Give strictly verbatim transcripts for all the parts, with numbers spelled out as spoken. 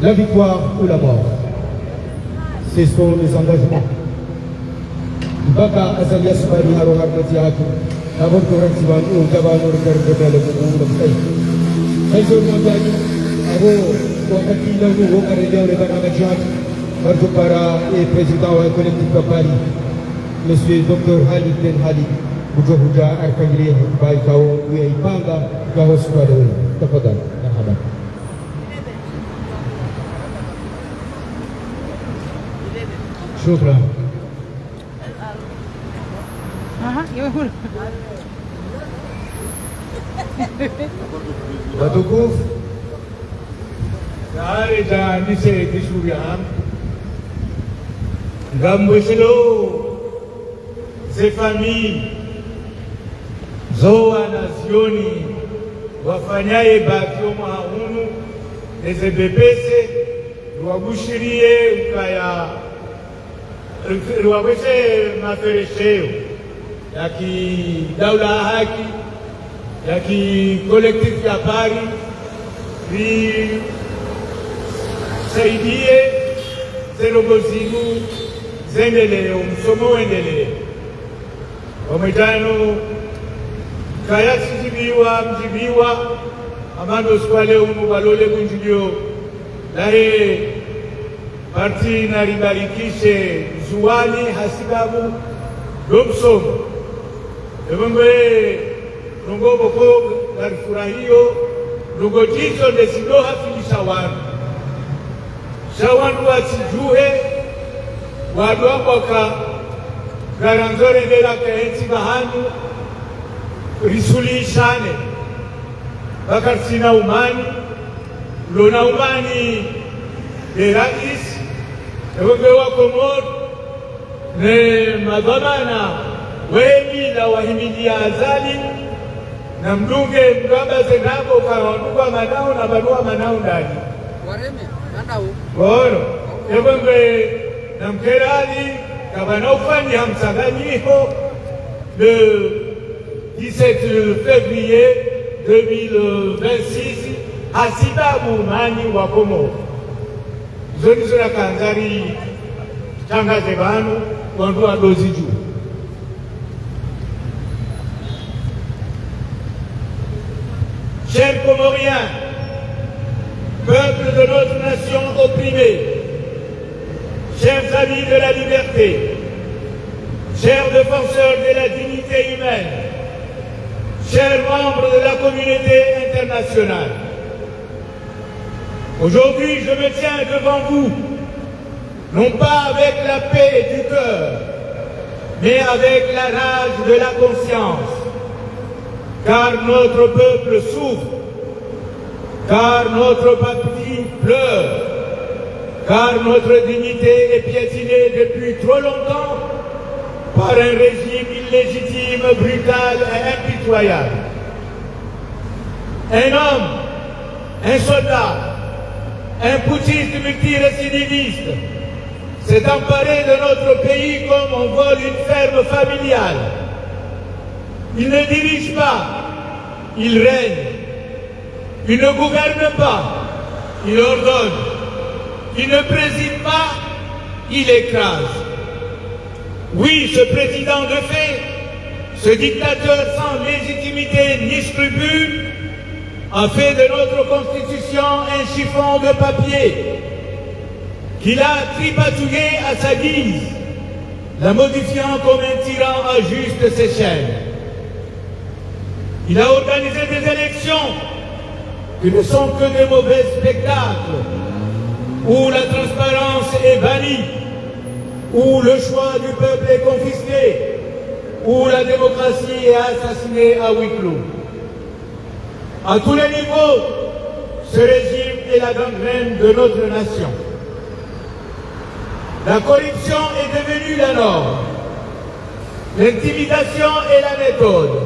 La victoire ou la mort, ce sont les engagements. Mpaka Azali Assoumani haroha mati yatu, abo mtora tsiwanu, utabano, rikari, rikari, rikari, rikari. Haizo mwandani, abo, wakati nanu, wo karende, ore bana majiatu, marto para, eh, président wa collectif wa Paris, monsieur docteur Halid Ben Halid, kujo huja, arkangire, hutuba ikao, uya ipanga, ikao sukwa lewe. Tafadhali, marhaba. Shukran. Aha, yo hul. Watukufu, tsare dja nise discours yahangu. Ngambweshelo ze famille zo wanazioni wafanya ye bac yo mwaha unu, neze B P C, riwabushiriye ukaya riwaweshe maferesheyo ya ki daula ya haki, ya ki collectif ya Paris, risaidiye ze ndrongoo zinu zendelee, omsomo wendelee. Wamwedjano, kaya tsidjibiwa, mdjibiwa, amando sikwale unu walole kundjilio lahe parti naribarikishe Ndzuwani hasibabu yo msomo. Epvo ngwe ndrongoo pvoko ngarifurahiyo, ndrongoo djizo nde zindo hafilisha wanu. Sha wandru watsidjuhe, wandru wambwaka, ngarandzo rendela kaentsi pvahanu, risulishane. Pvaka ritsina umani, lona umani nde raisi, epvo ngwe wa Komori, ne madhwamana, wemila wahimilia Azali, na mdunge mdru ambaze nabo ka wandru wa manao na wandru wa manao ndani. Wareme, manao. Boro, epvo ngwe na mkerali, kapvana ufanya msanganyiho, le dix-sept février deux mille vingt-six, hasibabu umani wa Komori. Zo ndizo nakandza ritrangaze pvanu, wandru wadozidjuwe. Chers Comoriens, peuple de notre nation opprimée, chers amis de la liberté, chers défenseurs de la dignité humaine, chers membres de la communauté internationale, aujourd'hui, je me tiens devant vous, non pas avec la paix du cœur, mais avec la rage de la conscience. Car notre peuple souffre, car notre patrie pleure, car notre dignité est piétinée depuis trop longtemps par un régime illégitime, brutal et impitoyable. Un homme, un soldat, un putschiste multirécidiviste s'est emparé de notre pays comme on vole une ferme familiale. Il ne dirige pas, il règne. Il ne gouverne pas, il ordonne. Il ne préside pas, il écrase. Oui, ce président de fait, ce dictateur sans légitimité ni scrupule, a fait de notre constitution un chiffon de papier qu'il a tripatouillé à sa guise, la modifiant comme un tyran ajuste ses chaînes. Il a organisé des élections qui ne sont que de mauvais spectacles. Où la transparence est bannie, où le choix du peuple est confisqué, où la démocratie est assassinée à huis clos. À tous les niveaux, ce régime est la gangrène de notre nation. La corruption est devenue la norme. L'intimidation est la méthode.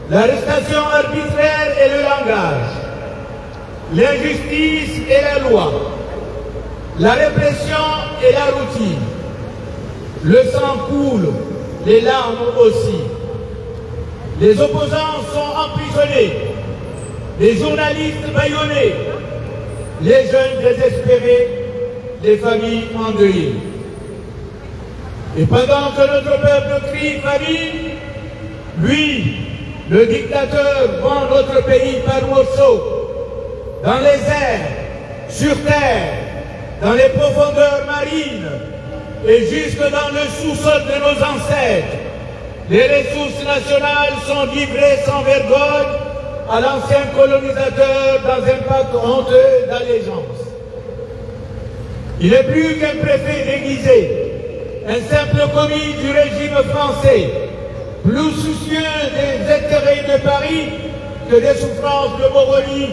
L'arrestation arbitraire est le langage. L'injustice est la loi. La répression est la routine. Le sang coule, les larmes aussi. Les opposants sont emprisonnés, les journalistes bâillonnés, les jeunes désespérés, les familles endeuillées. Et pendant que notre peuple crie famine, lui, le dictateur, vend notre pays par morceaux, dans les airs, sur terre, dans les profondeurs marines et jusque dans le sous-sol de nos ancêtres. Les ressources nationales sont livrées sans vergogne à l'ancien colonisateur dans un pacte honteux d'allégeance. Il n'est plus qu'un préfet déguisé, un simple commis du régime français, plus soucieux des intérêts de Paris que des souffrances de Moroni,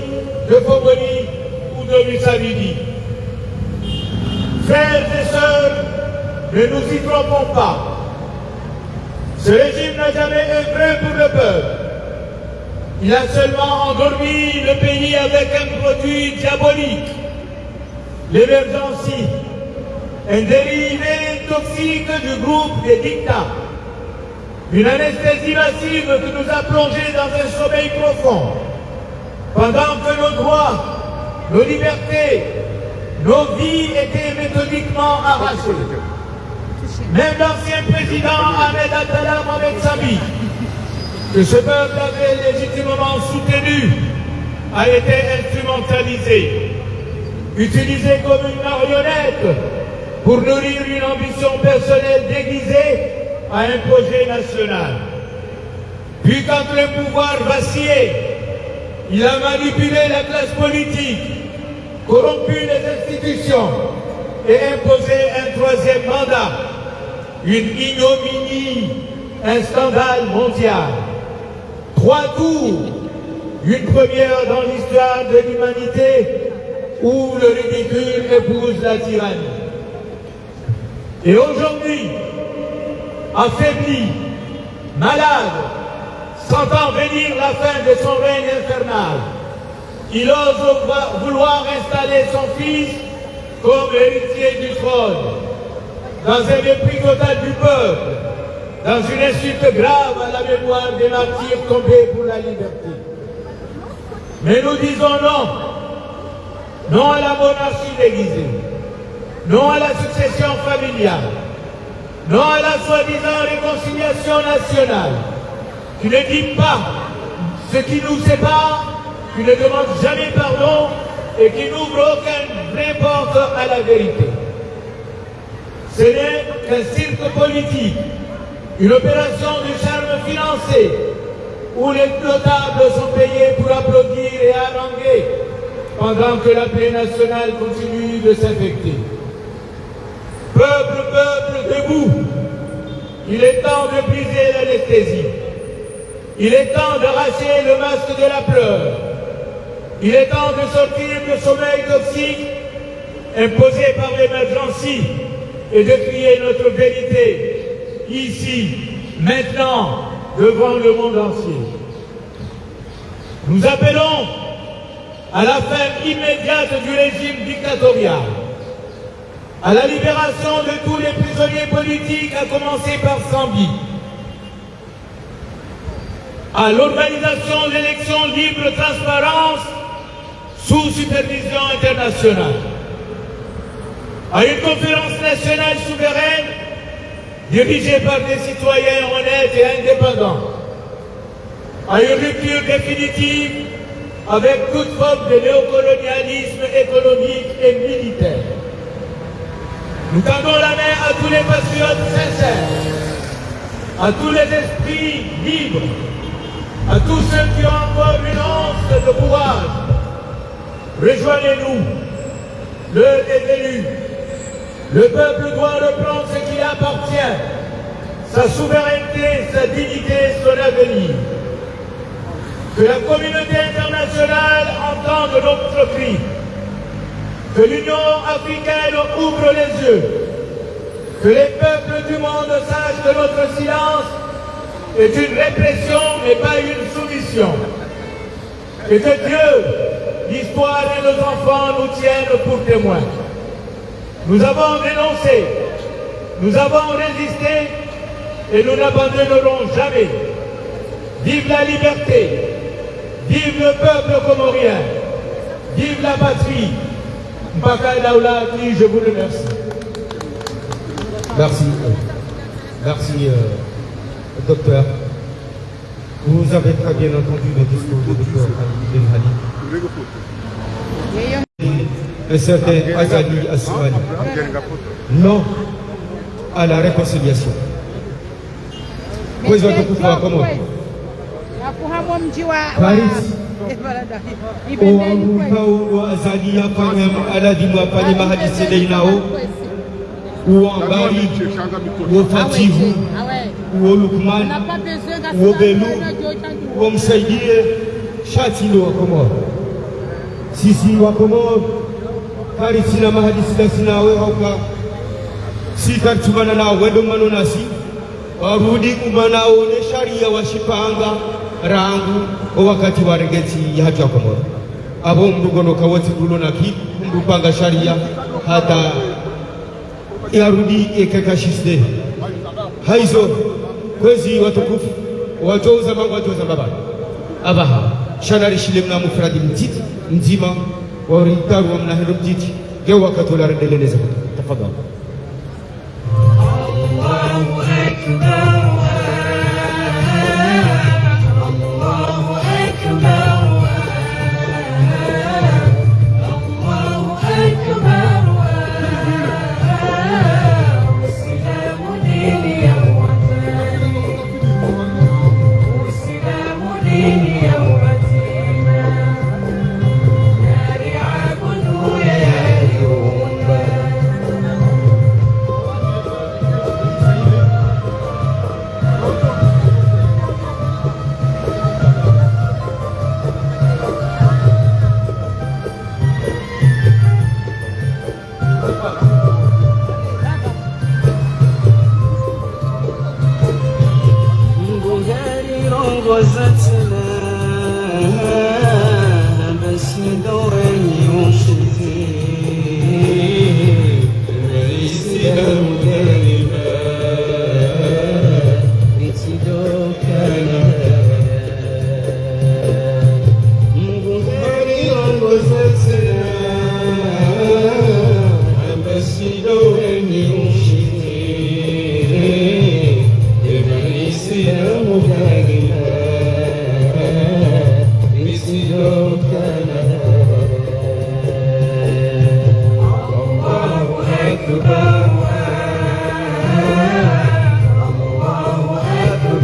de Fongoni ou de Musaveni. Frères et sœurs, ne nous y trompons pas. Ce régime n'a jamais œuvré pour le peuple. Il a seulement endormi le pays avec un produit diabolique, l'émergencie, un dérivé toxique du groupe des dictats. Une anesthésie massive qui nous a plongés dans un sommeil profond, pendant que nos droits, nos libertés, nos vies étaient méthodiquement arrachées. Même l'ancien président Ahmed Abdallah Mohamed Sambi, que ce peuple avait légitimement soutenu, a été instrumentalisé, utilisé comme une marionnette pour nourrir une ambition personnelle déguisée à un projet national. Puis, quand le pouvoir vacillait, il a manipulé la classe politique, corrompu les institutions et imposé un troisième mandat, une ignominie, un scandale mondial. Trois tours, une première dans l'histoire de l'humanité, où le ridicule épouse la tyrannie. Et aujourd'hui, affaibli, malade, sentant venir la fin de son règne infernal, il ose vouloir installer son fils comme héritier du trône, dans un mépris total du peuple, dans une insulte grave à la mémoire des martyrs tombés pour la liberté. Mais nous disons non. Non à la monarchie déguisée. Non à la succession familiale. Non à la soi-disant réconciliation nationale, qui ne dit pas ce qui nous sépare, qui ne demande jamais pardon et qui n'ouvre aucune vraie porte à la vérité. Ce n'est qu'un cirque politique, une opération de charme financée, où les notables sont payés pour applaudir et haranguer, pendant que la plaie nationale continue de s'infecter. Peuple, peuple, debout. Il est temps de briser l'anesthésie. Il est temps d'arracher le masque de la peur. Il est temps de sortir du sommeil toxique imposé par l'émergencie et de crier notre vérité, ici, maintenant, devant le monde entier. Nous appelons à la fin immédiate du régime dictatorial, à la libération de tous les prisonniers politiques, à commencer par Sambi, à l'organisation d'élections libres, transparentes, sous supervision internationale, à une conférence nationale souveraine dirigée par des citoyens honnêtes et indépendants, à une rupture définitive avec toute forme de néocolonialisme économique et militaire. Nous tendons la main à tous les patriotes sincères, à tous les esprits libres, à tous ceux qui ont encore une once de courage. Rejoignez-nous. L'heure est venue. Le peuple doit reprendre ce qui lui appartient, sa souveraineté, sa dignité, son avenir. Que la communauté internationale entende notre cri. Que l'Union africaine ouvre les yeux. Que les peuples du monde sachent que notre silence est une répression et pas une soumission. Et que Dieu, l'histoire et nos enfants nous tiennent pour témoins. Nous avons renoncé, nous avons résisté et nous n'abandonnerons jamais. Vive la liberté, vive le peuple comorien, vive la patrie. Mpaka daula, je vous remercie. Merci. Merci, euh, docteur. Vous avez très bien entendu le discours du docteur Ali Ben Ali. Un certain Azali Assoumani. Non à la réconciliation. Kwezi watukufu wa Komori. Paris. Owangu ikao ndo Azali yafanya, aladhimu afanye mahadisi ndeyinao. Uwo Ambari, uwo Fatihu, uwo Lukman, uwo Belu, uwo Msaidie, sha tsi ndo Wakomori. Sisi Wakomori, karitsina mahadisi ndasi nawe hauka, si karitsumana nawe ndo mano nasi, warudi umana wo ne sharia washipanga rangu owakati warenge ntsi yahatru ya Komori. Apvo mndru ngono kawotsi mndru lona ki, mndru panga sharia, hata yarudi eka kashiste. Haizo, kwezi watukufu, wadjouza mangu, wadjouza mbaba. Apvaha, sha narishile mna mufradi mtiti, mdzima, wa uritaru wa mna hendo mtiti, nge wakati wola rendeleleza. Tafadhali. الله أكبر. الله أكبر. الله أكبر. الإسلام ديني يا وطني. الإسلام ديني يا وطني. الله أكبر. الله أكبر.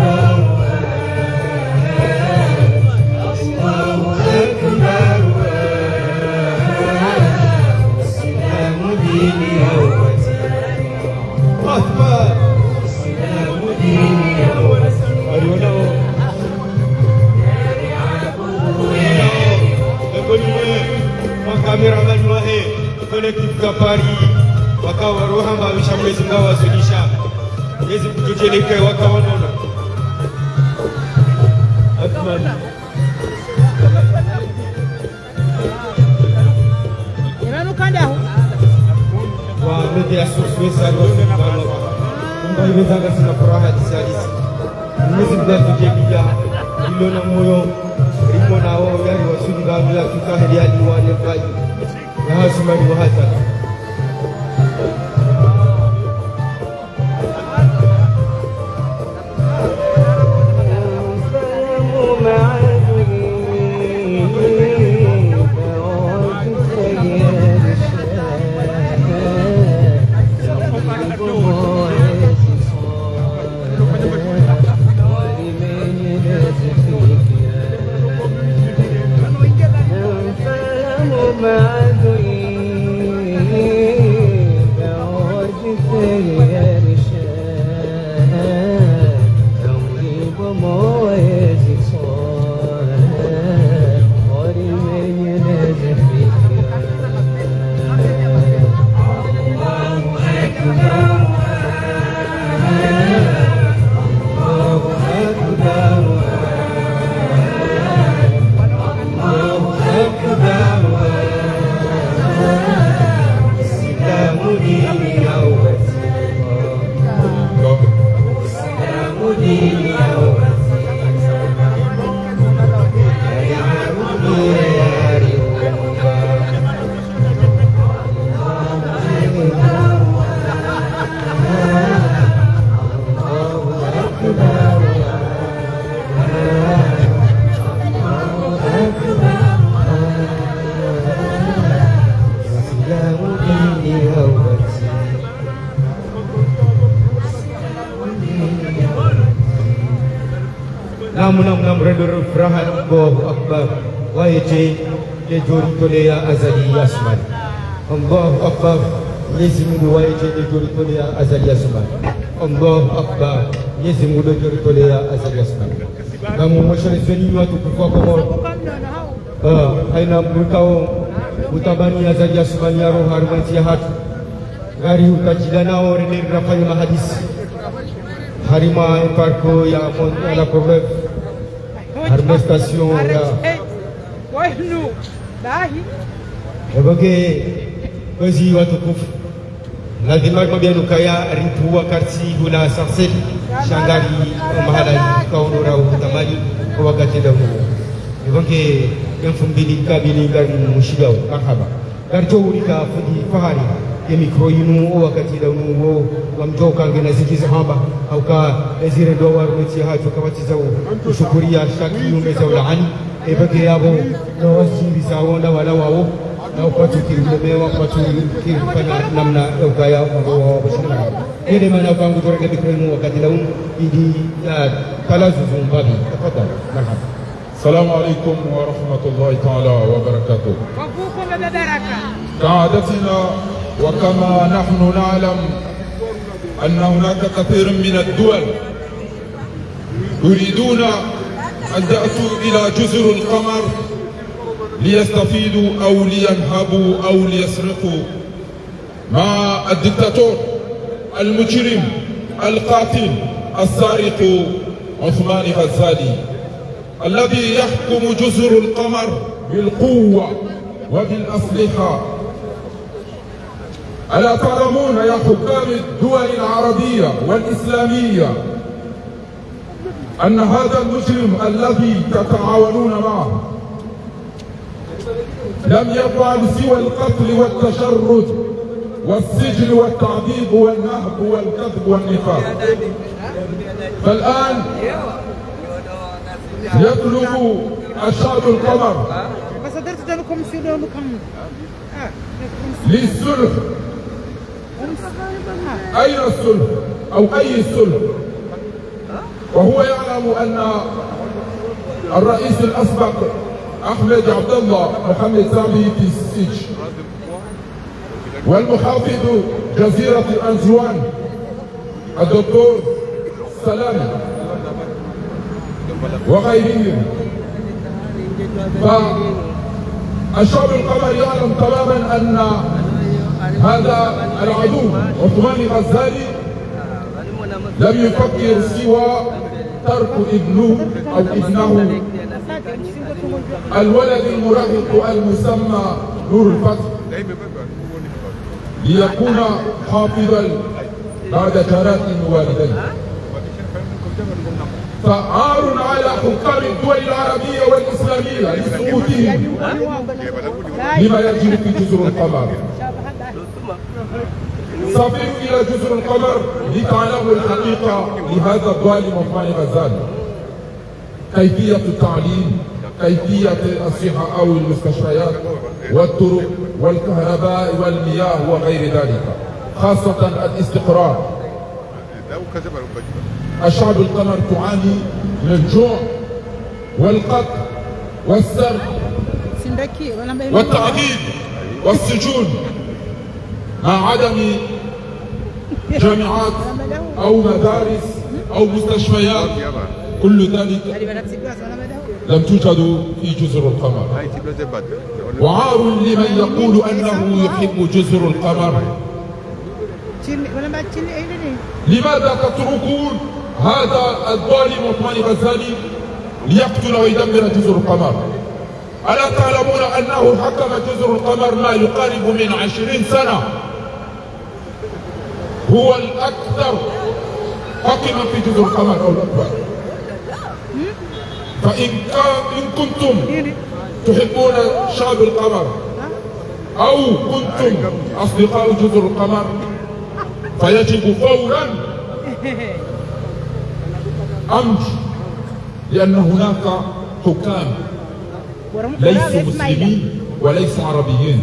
الله أكبر. الإسلام ديني يا وطني. أكبر. الإسلام ديني يا وطني. Eboni mwe, ma caméraman wahe, collectif ya Paris, waka waroha mba wisha mwezi mba wasulisha. Mwezi kutujeleke waka wanona. Atman. Wa média sociaux, ça doit se faire. Kumba iwezanga sina furaha tisalisi. Mwezi mdatu jebiya, ilo na moyo, rimo na o, yari wasuli ba bila tuka heli ya liwa ne fayi. Ya hasumani wa hasana. Namu, namu, namu, rendo furaha, Allahu Akbar. Waye dje, ne djo ritolea Azali Assoumani. Allahu Akbar. Mwenyezi Mungu waye dje, ne djo ritolea Azali Assoumani. Allahu Akbar. Mwenyezi Mungu ne djo ritolea Azali Assoumani. Namu, mweshelezeni watukufu wa Komori. Ah, haina mkao utamani Azali Assoumani ya roha harumwa entsi yahatru. Ngari utajila nao rene rafanya mahadisi. Harimwa parc ya Mon-, ya La Courneuve. Harimwa station ya. Ebonge, kwezi watukufu. Lazima rimwambiani ukaya ripvuwa kartsi hula Sarcelles, sha ngari mahala ikao ndo ra utamani kwa wakati nda uwo. Ebonge, emfumbili kabili ngari mshidao, marahaba. Ngaridjo urika fundi Fahari, ye mikro yinu, o wakati nda unu wo, wamdjo uka ngena zindji za hamba, hauka ezirendwa harumwa entsi yahatru kapvatsi zao, ushukuria sha kinyume za ulaani, ebonge yapvo, na waziri zao na wala wao, na upatsu kirulemewa, upatsu kirifanya namna ya ukaya, wao, wao, wao, wao. Yele mana uka ngudjo urenge mikro yinu wakati nda unu, ili ya kala zuzu mbapvi. Tafadhali, marahaba. السلام عليكم ورحمة الله تعالى وبركاته. وفيكم البركة. كعادتنا وكما نحن نعلم أن هناك كثير من الدول يريدون أن يأتوا إلى جزر القمر ليستفيدوا أو لينهبوا أو ليسرقوا مع الدكتاتور المجرم القاتل السارق عثمان غزالي الذي يحكم جزر القمر بالقوة وبالأسلحة. ألا تعلمون يا حكام الدول العربية والإسلامية أن هذا المجرم الذي تتعاونون معه لم يفعل سوى القتل والتشرد والسجن والتعذيب والنهب والكذب والنفاق؟ فالآن يطلب الشعب القمر للصلح. أين الصلح؟ أو أي صلح؟ وهو يعلم أن الرئيس الأسبق أحمد عبد الله محمد صافي في السجن، والمحافظ جزيرة أنجوان الدكتور سلامي وغيرهم. فالشعب القمري يعلم تماما أن هذا العدو عثمان غزالي لم يفكر سوى ترك ابنه أو ابنه الولد المراهق المسمى نور الفتح ليكون حافظا بعد جراء والديه. فعار على حكام الدول العربية والإسلامية لسكوتهم لما يجري في جزر القمر. سافروا إلى جزر القمر لتعلموا الحقيقة لهذا الظالم عثمان غزالي. كيفية التعليم، كيفية الصحة أو المستشفيات والطرق والكهرباء والمياه وغير ذلك، خاصة الاستقرار. الشعب القمر تعاني من الجوع والقتل والسرقة والتعذيب والسجون مع عدم جامعات أو مدارس أو مستشفيات، كل ذلك لم توجد في جزر القمر. وعار لمن يقول أنه يحب جزر القمر. لماذا تتركون هذا الظالم عثمان غزالي ليقتل ويدمر جزر القمر؟ ألا تعلمون أنه حكم جزر القمر ما يقارب من عشرين سنة؟ هو الأكثر حكما في جزر القمر أو الأكبر. فإن كان، إن كنتم تحبون شعب القمر أو كنتم أصدقاء جزر القمر، فيجب فورا أمر، لأن هناك حكام ليسوا مسلمين وليسوا عربيين.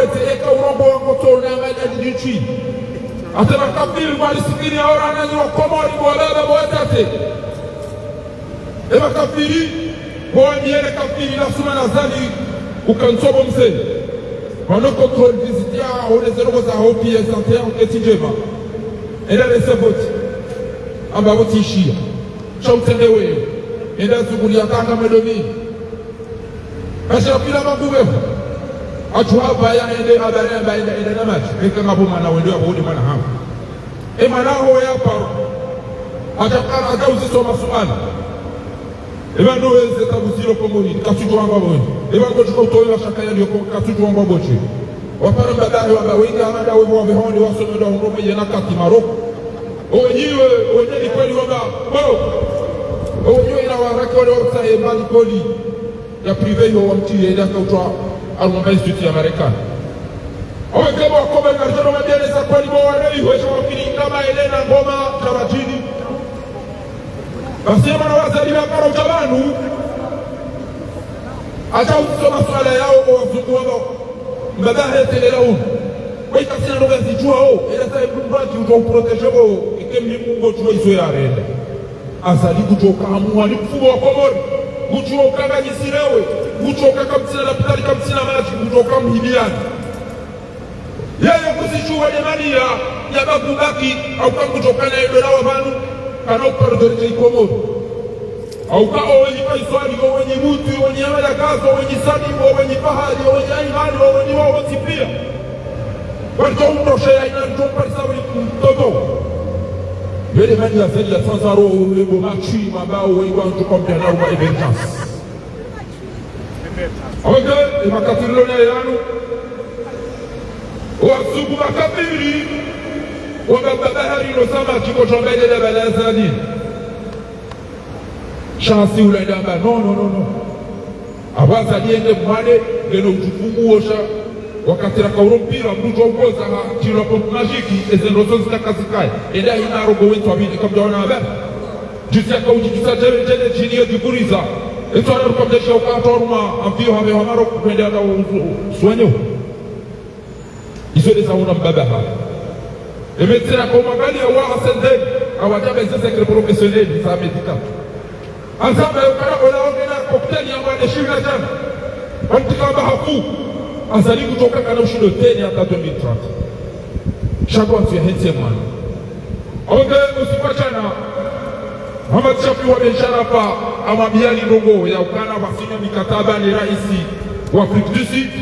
wapvwete, eka urombo wa contrôle na amani ya diditwi. Hata makafiri walisikini ya ora na nyo Komori bo baba bo watete. E makafiri, bo wambiye le kafiri la suma na zali, uka ntsobo mze. Wano contrôle visite ya, one zero za hopi ya santé ya uketi ndjema. Enda lese voti. Amba voti ishiya. Sha utsende wewe. Enda zunguliya kanga mwendo mini. Kasha pvila manguvu. Hatru hapvaya ende habari amba enda, enda na madji. Eka ngapvo mwana wendo ya voti mwana hangu. E mwana ho ya paro. Hata kana hata uziswa masuala. Eba ndo weze tabu zilo Komori, katsudjuwa ngwambodje. Eba ngo tsuka utowe wa shaka yaliyo ko, katsudjuwa ngwambodje. Wapara mbadahe wamba, wenge amada wewe wambe honi wasome ndo ndo mwenye na kati Maroko. Owenyiwe, owenye ni kweli wamba, bo. Owenyiwe ina waraka wale wapsa emba likoli ya privé yo wamtiye, ila kautwa, alumba institut ya Marekani. Owe kebo wakobe na rijoro mabiele za kweli bo wale, ihwe shwa wakili kama Elena Ngoma, Tabatini. Basi ye mwana wa Azali wakara udja pvanu. Hata usoma suala yawo kwa wazungu wamba. Mbaba hetelela unu. Kwa ikasina ndo ngazidjuwao. Ela sa mdru mbaki udjo uprotégé bo. Ike mlimu ngo djuwa izo yarenda. Azali kudjoka amuwa ni mfumo wa Komori. Kudjoka nganyisirewe. Kudjoka kamtsina lapitali kamtsina madji. Kudjoka mhibiani. Yeye kuzidjuwa ne mali ya, ya bakubaki, hauka kudjokana ye dola wa pvanu, kana upardonne ye Komoro. Hauka owenyi Faiswali, owenyi Mutu, owenyi Amalakazo, owenyi Sadi, owenyi Fahari, owenyi Aimani, owenyi wawo tsi piya. Wandjo umroshe ya ina ndjo parisa wali kumtoto. Yele mali ya Azali ya sanzaro, owe bo matswi, mabao, owe wandjo kwa mbiana, owe émergence. Oke, imakati rilo na yanu. Wazungu makafiri, wamba mbaba hari no samaki ko tshomba ile la bala Azali. Sha si ula ila amba, no, no, no, no. Aba Azali yende mwale, ngeno utukufu wosha, wakati raka urompira, mdru udjo ukoza ha, tiro pompe magique, eze ndrozo zitaka zikaye. Enda hina rogo wentsu wabili, kamdja wana habari. Juzi yaka udjikisa djele, djele, djini yo djiburiza. Etsu ana ruka mdesha uka atwa ruma, amfiyo hame hamaro, kwende ata u-, u-, soigner. Izo ndeza una mbaba ha. E médecin ya koma ngali ya wa asende, awadja ba izo secret professionnel, sa médical. Ansamba yo kara ola ongena cocktail ya mwane shiwi na djana. Wamtika mba hafu. Azali kudjoka kana ushindo teni hata deux mille trente. Shako antu ya hentsi mwana. Onde usiku wa djana, Mohamed Chaffi Ouad Ben Sharaf amwambiani ndrongo ya ukana wasinya mikataba ne raisi wa Afrique du Sud,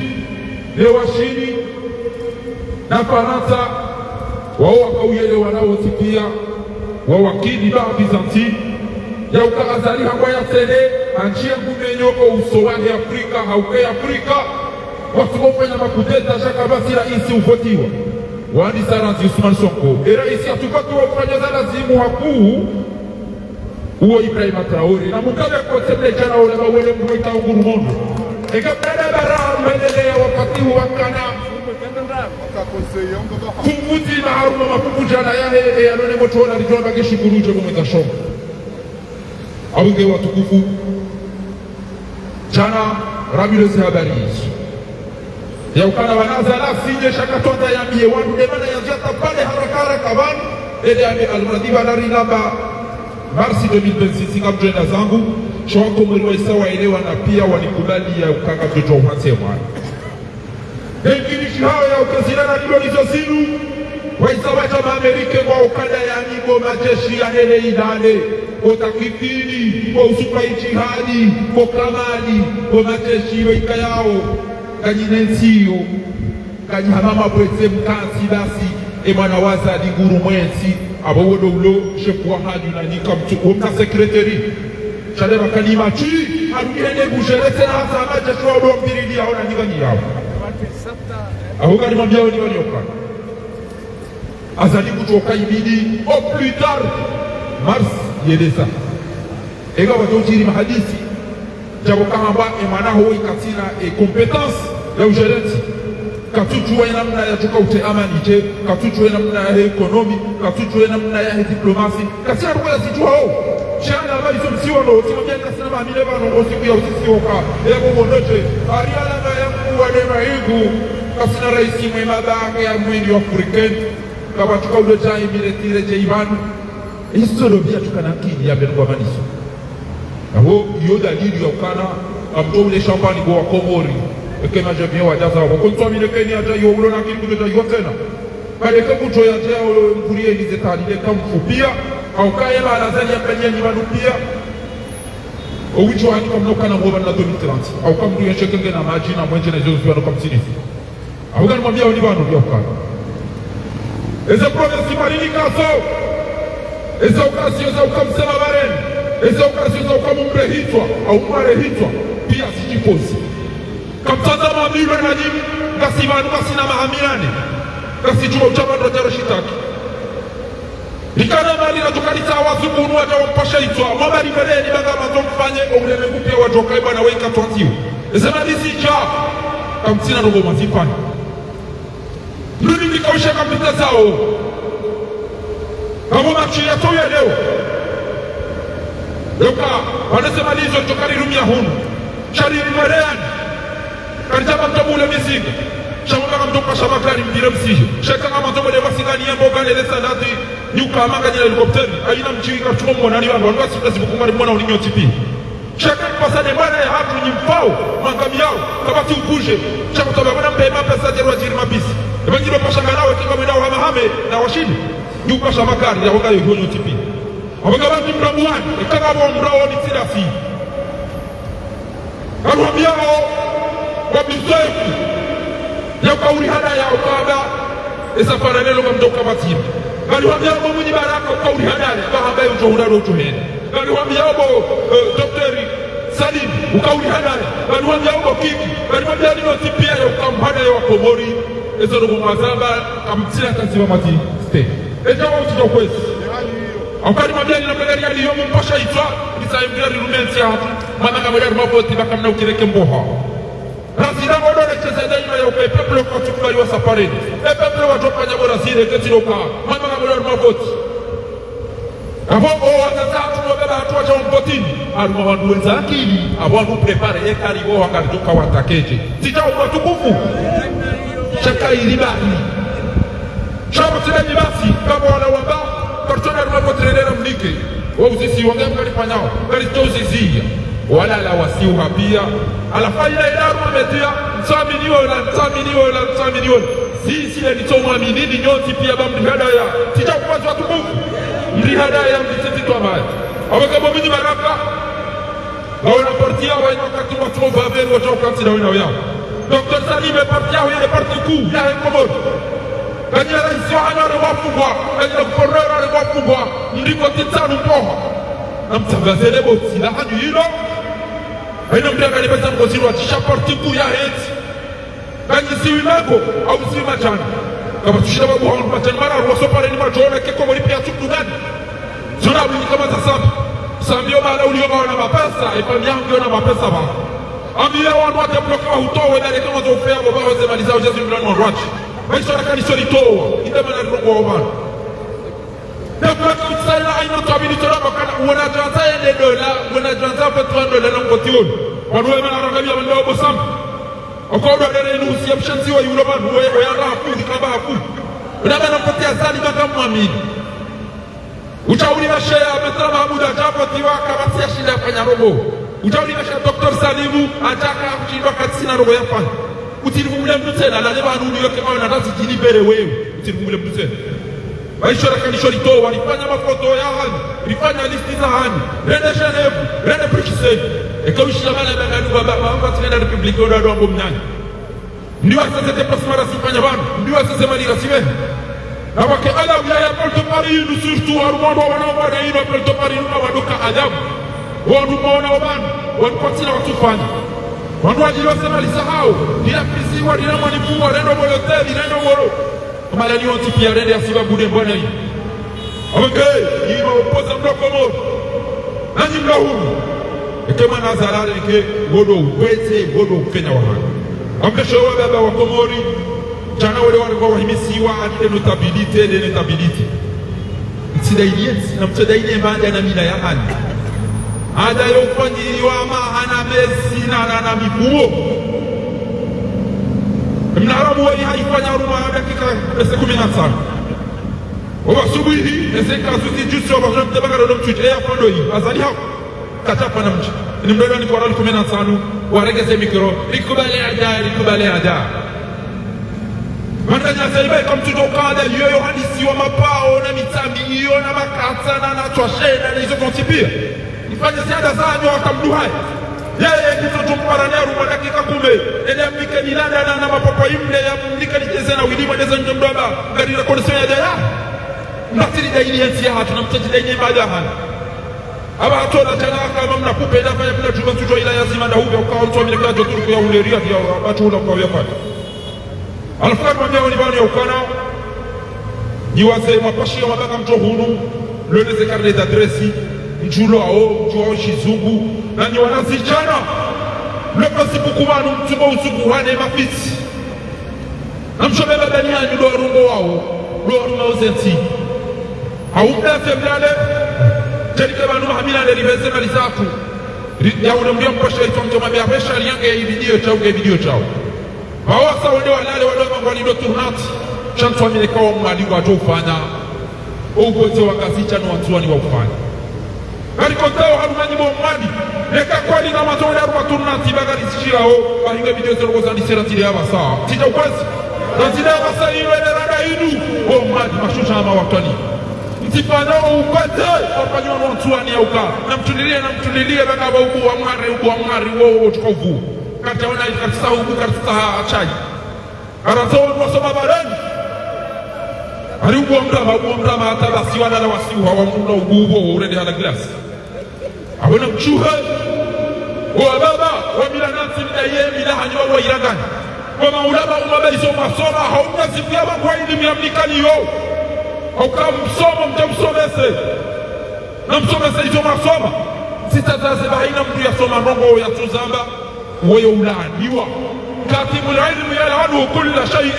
ne wa Shini, na Farantsa, wawo wakauyelewana wontsi piya, wawakili ba Byzantine, ya uka Azali hangwa ya tsende, antsiye ngumenyo ko uso wahe Afrika, hauke Afrika, watsukofanya makudeta, shaka basi raisi uvotiwa. Wandisa randzi Ousmane Sonko. E raisi atsupaki wa ufanya za lazimu hakuu, uwo Ibrahima Traoré. Na mukabe kote mle djana ole ba wele mdru ita unguru mondo. Eka mdada bara mwendelea wakati wakana. Kumvuti na haruma makuku djana yahe, e, alone moto na ridjwa baki shukuru dje bo mweza shonga. Abunge watukufu. Djana, ramilo ze habari izo. Ya ukana wanaza la sinye shaka twandza yambiye wandru de mana ya djata pale haraka haraka pvanu, ede ame almadi pvanu rilamba, marsi deux mille vingt-six, kamdjwenda zangu, sho wakomori wa isa waelewana piya wanikubali ya ukanga mdjodjo uhantse mwana. Hengini shihao ya ukezina na nilo nizo zinu, wa isa waja ma Américains wa ukanda ya nibo majeshi ya hele idale, ko takifini, ko usupa ijihadi, ko kamali, ko majeshi yo ikayao, kanyi nensi yo, kanyi hamama bweze mkantsi basi, e mwana wa Azali nguru mwentsi, abo wodo ulo, shefu wa hadi na nyika mtu, wo mna secrétaire. Shale bakani matwi, harudi hende bujere tsena hata majeshi wa udo mbiridi ya ona nyika ni yao. Aho kali mwambia woni wali oka. Azali kudjoka ibidi, au plus tard, mars, yeleza. Ega wadjo udjiri mahadisi, djabo kahamba, e mwana ho ikatsina, e compétence, ya ujerenti. Katsudjuwa ye namna ya djuka ute amani dje, katsudjuwa ye namna ya économie, katsudjuwa ye namna ya diplomatie, katsina ruko ya zidjuwa ho. Shana habari zo msiwa no, timo mjani kasina mamile pvanu, o siku ya usisi oka, ya kubonoche, ari alama ya kuwa ne maingu, kasina raisi mwema bake ya mwendi wa Afrikeni, kawadjuka udo djayi mile tire dje ipvanu. Iso ndo piya tsukana nkili ya mbeli kwa maniso. Awo, iyo dalili ya ukana, amto ule champagne bo wa Komori. Eke majabiyo wa jaza wa. Kontswa mine keni aja yo ulo na nkili kujo ja yo tsena. Pvaleke mutro yadja, o mvuriye nize tali le kamfu pia, au kaye bala zali ya kaliya ni pvanu pia. O witso wani kamno kana mwoba na deux mille trente. Au kamdru yensheke nge na madji na mwenje na izo zuwa no kamtsinifu. Au kani mwambia wani pvanu pia ukana. Eze province marini kaso. Eze ukasi, eze ukamsema bareni. Eze ukasi, eze ukamumre hitswa. Au mware hitswa. Pia sitipozi. Kamtsandza mamilwe na nyi, ngasi pvanu, ngasi na maha minane. Ngasi djuwa utsamba ndo djaro shitaki. Rikana mali na djuka litsa wazungu unu wadja wampasha itswa, mwamba ripvele ni banga mandzo mfanye, o ulemengu pia wadjoka ibana weka twandziwo. Eze mali zidja, kamtsina ndrongo mwazifanya. Mrudi mlikausha kampita zao. Kamo machi ya towe leo. Yoka, wanese mali izo djoka rirumia hunu. Shari ni mwereani. Karidjamba mtobule mizinga. Sha mwamba kamtopasha makari mpire msiyo. Sheka kama mtobule masingani ya mboga nele salati. Nyuka manga nyele helikopteri. Ayina mchiwi kartumo mwana ni wangu. Wangu wasi kazi bukumari mwana uninyo tipi. Shaka mpasa ne mwana ya hatru nyi mfao, mangami yao, kapvatsi upvuje, shaka utaba mwana mpe mapesa djerwa djiri mabisi. Eba ngilo pasha ngalawe, kinga mwenda wa mahame, na washini. Nyi upasha makari, ya wanga yo hiyo nyo tipi. Wanga wati mramu wani, ikanga wa mrao ni tsidasi. Karuhambia wo, wa bizoefu, ya kauri hada ya ukaba, esa paralelo kamdoka matima. Karuhambia wo, Mwinyi Baraka, ukauri hada ya, bahamba ya ujo hundaro ujo hene. Ngaliwambia obo, eh, Docteur Salim, ukauri hadaya. Ngaliwambia obo Kiki. Ngaliwambia lino tsi pia ya ukamhadaya wa Komori. Ezo ndrongo mwazamba, kamtsila kazi wa mati ste. Edja wa utsi djo kwezi. Au kalimwambia lina mgari ya liyo mpasha itswa, lisa emgari lumensi ya hatu. Mwana kamwela rumavoti, baka mna ukireke mboha. Razida ngodole cheza daima ya upe peuple kwa tukubali wa sapareni. E peuple wa topanya bo Razida, ketsi loka. Mwana kamwela rumavoti. Avo o wazaza hatru no baba hatru wadja wampotini. Harumwa wandru wenza akili, avo wandru prépare ye kari wo wangari djuka watakeje. Tsidja uwa tukufu. Shaka ili bari. Shabo tsile ni basi, kabo wala wamba, kartsona harumwa potrelera mnike. Wa uzisi wange mkari fanyao, kari tso uzisiya. Wala la wasiu hapia. Ala faida ila harumwa metia, ntsamini wola, ntsamini wola, ntsamini wola. Sisi le nitso mwamini ni nyontsi pia ba mrihadaya. Tsidja ukwazwa tukufu. Mrihadaya mritsitsi twamaya. Awe kabo Mwinyi Baraka. Ngawona parti ya wa ino wakati wa tumo vaveri wa tso wakati na wina wiyao. Docteur Salim e parti ya hu yele parti kuu ya he Komori. Nganyina raisi wa hanu wale wafungwa. Nganyina gouverneur wale wafungwa. Mriko titsanu mpoha. Na mtsangaze le botsi la hanyu ilo. Haina mtu ya kalipesa mkoziro wa tisha parti kuu ya heti. Kanyi siwi mako, au siwi machana. Kama tushida babu hao machana mara, ruwa sopare ni machona, keko mori pia tuku gani. Zona wini kama za sambi. Sambi yo mala uliyo maona mapesa, e pami yangu yona mapesa ba. Ambi ya wanu wate bloka wa hutowe, dale kama zo ufea, baba waze mali zao, Yesu mlano wa rwachi. Maisha na kani soli towa, inde mana rongo wa obana. Nafasi kutsayila aina twabili tola bakana, uwona djanza yende dola, uwona djanza petwa dola na mkoti wonu. Wanu wema na rangalia wende wa bosamu. Oko udwa dere inu usiya mshenzi wa yulo manu, uwe, uwe yara hafu, dikaba hafu. Unaba na mkoti ya Azali baka mwamini. Utsawuli masheya, Maître Mahamoud, adja potiwa, kabatsi ya shinda fanya robo. Utsawuli masheya, Docteur Salimu, adja ka kushindwa katsina robo ya fanya. Utsiri vumule mtu tsena, lale banu uliweke mawe na razi djini bere wewe. Utsiri vumule mtu tsena. Baisho raka nisho litowa, rifanya mafoto ya hanyu, rifanya listi za hanyu, rende Genève, rende Bruxelles. Eka ushila mala bangani kwa baba, hamba tsinenda République, oda doa ngomnani. Ndiwa sese te pasi mara sifanya banu, ndiwa sese mali rasiwe. Na wake adabu ya ya Porto Paris, inu surtout, harumwa ndo wana wa wana inu Porto Paris, inu kawaduka adabu. Wanu maona wa banu, wanu kwatsina watsufanya. Wanu wadjiliwa sema lisahau, nila pisi wa, nila mwanifu wa, rendo bolo te, rendo bolo. Kamala ni wontsi pia rende ya siba bude mbwana yi. Aweke, yi ma opoza mdo Komori. Nanyi mdo hunu. Eke mana zalale eke, wodo wete, wodo ufenya wa hana. Amkesho wa baba wa Komori. Djana wale wale kwa wahimisiwa, ani de notabilité, de notabilité. Mtsidayiliye, na mtsidayiliye mbanda na mila ya ani. Ada yo ufanyiwa mahana mezi na, na, na mifumo. Mnaramu wali haifanya harumwa dakika eze kumi na tsanu. Oba subuhi, eze kazu zi jusi oba zona mteba kado no mtsuji, eya fando yi, Azali hako. Katsa fana mdji. Ni mdodo ni kwa rali kumi na tsanu, waregeze mikro, rikubale ada, rikubale ada. Pvanu nyi Azali ba ika mtsudjo ukaya iyo yo hadisi wa mapao na mitsambi iyo na makatsa na na twashena na izo zontsi pia. Mfanye ziada zanyu hata mduhaye. Yeye kitsodjo mpara ne harumwa dakika kume. Ele yamnike ni landa na na mapapa imle yamnike ni djeze na wili mwa djeze ndjo mdru amba. Ngari la condition ya djaya. Mbatili dayini yentsi yahatru na mtsadji dayini mada hana. Aba hatsola djana hama mna kupenda fanya mna djuma tsudjo ila ya zima nda hupve ukao mtsu wa mine kila djo turuku ya uleria ya batula ukao ya fanya. Halafu kari mwambia wani pvanu ya ukana, nyi wazee mwa pashia mabaka mtso hunu, lone ze carnet d'adresse, mdjulwao, mdjuwao shizungu, na nyi wanazidjana, loko zibuku pvanu mtsuko usuku hane mafitsi. Na msho beba dani hanyu ndo warongowao, ndo warumao zentsi. Hau mda fe mlale, djeli ke pvanu mahamina nde ripveze mali zatru. Ri-, ya ule mlio mposhe itso mtso mwambia, pvesha liange i video shao, nge video shao. Pvawasa wende walale wado mangwani ndo tournante. Sha ntsu wa mine kawo mwali wadjo ufanya. Oupvotse wa Ngazidja no Wandzuwani wa ufanya. Kari kontao harumwa nyi bo mwali. Neka kwali na matonda harumwa tournante bagari zishirao. Bahinge video zero kozandisera zile ya pvasa. Tsidja ukwezi. Na zile ya pvasa ilo ele rada inu. Bo mwali mashusha hama watwani. Mtsifanya ukwezi. Wafanyiwa no Wandzuwani ya uka. Na mtulilie, na mtulilie, baka ba ubu wa mwari, ubu wa mwari, wo, wo, tukovu. Kata ona ikatisa ubu, katisa ha, achai. Karatsa wandru wasoma barani. Hari ubu wa mrama, ubu wa mrama hata basi walala wasiuha wa mrula ubu ubo urende hala glasi. Abona mshuhe. Wa baba, wa mila nantsi mdaye, mila hanyu wa irangani. Wa maulama umaba izo mwasoma, haumna ziku ya bakwa ilimu ya mnikani yo. Hauka msomo, mdja msomese. Na msomese izo mwasoma. Sita zaze ba haina mdru yasoma ndrongo ya tsuzamba. Woyo ulaaniwa. كاتم العلم يلعنه كل شيء.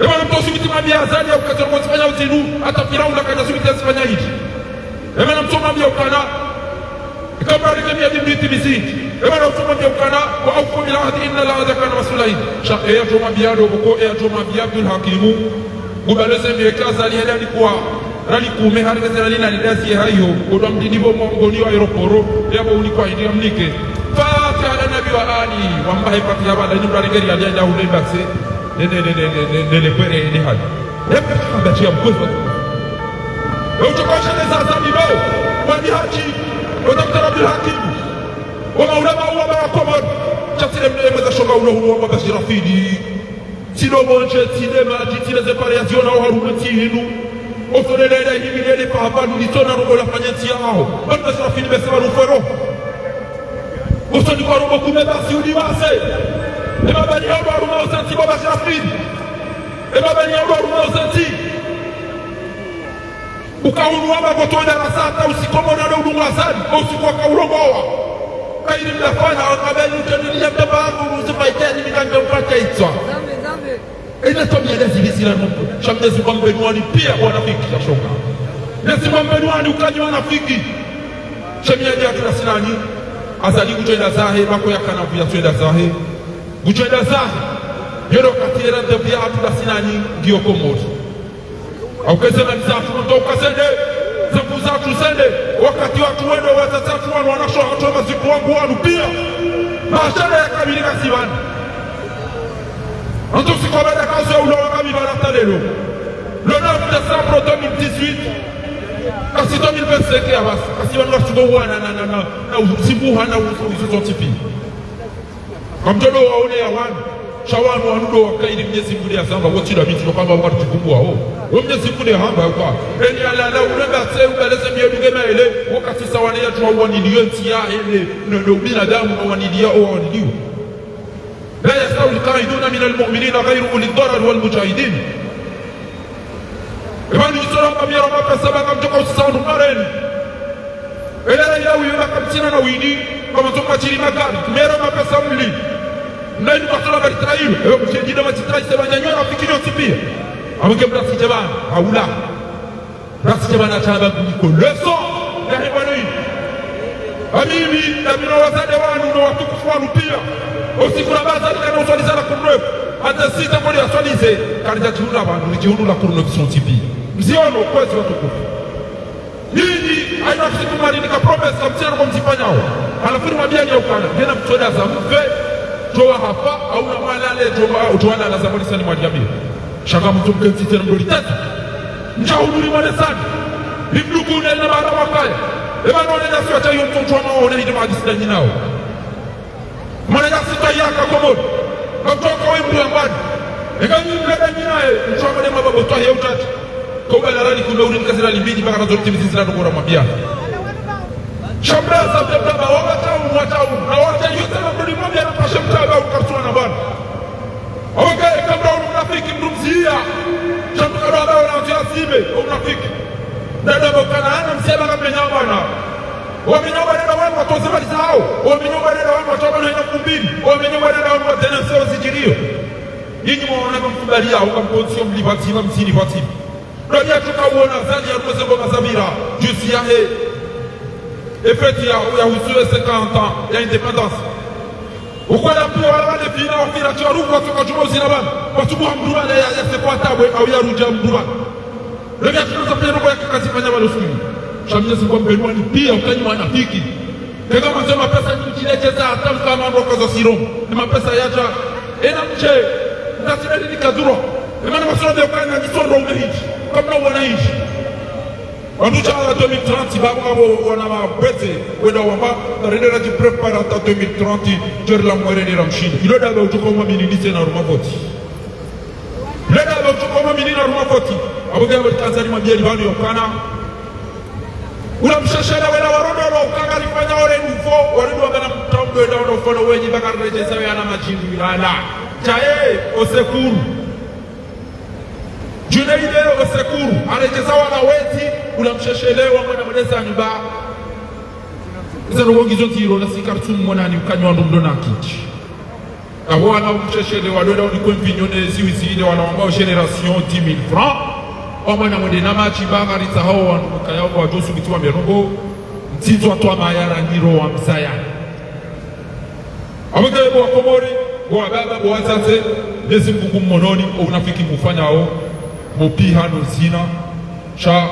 Ema na mtso sumiti mwambia Azali ya ukatsa kwa zifanya uzinu, hata Firauna kadja sumiti ya zifanya hizi. Ema na mtso mwambia ukana, ikamba rike miya dimiti mizidi. Ema na mtso mwambia ukana, وأوفوا بالعهد إن العهد كان مسؤولا. Sha, eya djo mwambia ndo, boko, eya djo mwambia Abdul Hakimu. Ngubale ze miya ka Azali hele alikuwa. Rali kume hari keze rali na lidasi ye hayo, kodwa mdidi bo mongoni wa aéroport, yabo uli kwa hili amnike. Fatiha ala nabi wa ali, wamba he Fatiha bala, inu mdari ngeri ya liya ule base. Ne, ne, ne, le kwere, ne hali. Ebe, kamba tia mkwezo. E uchoka shele za Azali bo, wa ni haji, wa Docteur Abdul Hakim. Wa maulama wa ba Komori. Sha tsile mne mweza shonga ulo ulo wa Bashira Fidi. Tsilo mwondje, tsile madji, tsile ze pare ya ziona oharumwa ntsi hinu. Osolele himi lele pahapvanu litsona robo la fanya ntsi yaho. Banu Bashira Fidi bese barufwe roho. Osoni kwa robo kume basi uli wase. Ema bani yao harumwa ozentsi bo Bashira Fidi. Ema bani yao harumwa ozentsi. Uka unu wamba kotso darasa hata usiku mona ndo unu Azali, usiku waka urongowa. Kayiri mdafanya, wakabe ni utendili ya mdaba wangu, usifa iteni, mi ngambe mpate itswa. Ine tomi ya lezi bisila nungu. Sha Mnyezi Mungu ambe nuwani pia wanafiki ya shonga. Mnyezi Mungu ambe nuwani ukanyi wanafiki. Sha mi ya dia tula sinani. Azali kutsoenda zahe, mako ya kana kuya tsoenda zahe. Kutsoenda zahe. Yoro katira ndevu ya tula sinani, ngiyo Komori. Aukeze mali zatru, ndo ukazende, ze nvu zatru zende, wakati watru wendo, wazazi watru wanu, wanasho hatru, maziku wangu wanu pia. Mashara ya kabili kasibani. Anto siku abada kazi ya ulo wa kabili bala talelo. Le neuf décembre deux mille dix-huit, kasi deux mille vingt-cinq ya basi, kasi wanu wasugo wana na, na, na, na usibuha na usu, usu zontipi. Kamtodo waone ya wanu, sha wanu wanu ndo wakaili Mnyezi Mungu ya zamba, wotsi da miti, no kamba wakati tukumbu wao. Wo Mnyezi Mungu ne hamba kwa. Eni alala, uremba tse, ubaleze miyedu nge maele, wakati sawane ya tuwa waniliyo ntsi ya hele, no, no, binadamu, no, waniliya, o, waniliyo. لا يستوي القاعدون من المؤمنين غير أولي الضرر والمجاهدين. Eba ni isora mkamia roma pesa baka mtoka usisa wandru mareni. Ele raila uyo baka mtsina na wini, kama mtoka chiri magari, mera mapesa mli. Mna inu kwa sola bari trail, eba mtse jida mati trail, seba nyanyo na fikiri otipia. Amke mrasi jabana, haula. Mrasi jabana taba kuliko leso, ya hebano inu. Amimi, na mina wazade wanu, na watukufu wanu pia. Osiku na baza, nikana uswaliza la kurunwe. Hata sita mwani aswalize, kanija jihuna wanu, nijihunu la kurunwe kisontipi. Mziono, kwezi watukufu. Nyinyi, haina siku mwani nika promesse, kamtsina kwa mzifanyao. Halafu nimwambia ni ukana, ngena mtsoda za mfe, Djowa hafa, hauna mwalale, djowa, djowa lala za mwanisani mwa diabi. Shaka mtu mkentsi tsena mdoli tatu. Ndja huduri mwanisani. Limduku ne na bara wakaya. Eba none na siwa tayo mtu mtu wa maone hidi madisi da nyinao. Mwana ya sita ya ka Komori. Mtu wa kawe mbu ya mbani. Eka nyi mlebe nyinae, mtu wa mdema babu twa ya utatu. Koba la rali kumbe uli mkazi la limbidi, baka na zote mzizi la nukura mabia. Shamra za pepla ba wama tau, mwa tau. Na wata yote na mdoli mabia na pashe mtaba ukarsuna na bana. Oke, kamra ulu mnafiki mdumzia. Shamra ba wala ati asibe, ulu mnafiki. Dada bokana ana msema na menya bana. Wamenye wa dada wanu watoze mali zao. Wamenye wa dada wanu watoze mali na kumbini. Wamenye wa dada wanu watena seo zijirio. Nyinyi mwaona kamkubali yao, kamkonsi omli pati, mamsini pati. Ndomi ya tuka uona Azali ya ruze ngoma za vira, jusi ya he. Efeti ya, ya husu e cinquante ans ya indépendance. Ukwala pia wala wale vina wa vira tia ruku wa tuka juma uzina bana. Wa tuku wa mdru bana ya, ya sekwa tabwe, au ya ruja mdru bana. Ndomi ya tuka za pia noko ya kikazi fanya wale usuni. Sha Mwenyezi Mungu ambelwani pia ukanyi mwanafiki. Kega mwanzo mapesa ni mchile cheza hata mkama ndoko za siro. Ni mapesa yaja. Ena mche. Ngasibeli ni kaduro. Emana masoro de ukana ni soro umehiji. Kamna wana hiji. Wandru cha la deux mille trente, babu abo wana mabwete. Wenda wamba, na rende la jiprepara hata deux mille trente, jeri la mwere ni la mshindi. Ilo daba utuko mwa mini nise na ruma voti. Ilo daba utuko mwa mini na ruma voti. Abo kaya voti Azali mabia libanu yokana. Ula msheshele wela warondolo ukanga lifanya ore nufo, waridu wangana mtambo wela wano fono wenyi baka rejeza we ana majindu ilala. Chaye, au secours. Junaide, au secours. Arejeza wana weti, ula msheshele wangana mdesa nyumba. Iza nongo ngizo ndziro na sikari tumu mwanani mkanyo wa ndo mdo na kiti. Abo wana umsheshele walwela unikwe mvinyo ne ziwi zile wana wamba génération dix mille francs. Wamwana mwende na machi banga ritsa hao wanu mkaya wako wajosu mitiwa mirongo. Mtsinzo atwa mayara niro wa mzaya. Abo kaya bo wa Komori, bo wa baba, bo wa tsatse, nezi mbuku mmononi, o unafiki mufanyao, mupiha no zina, sha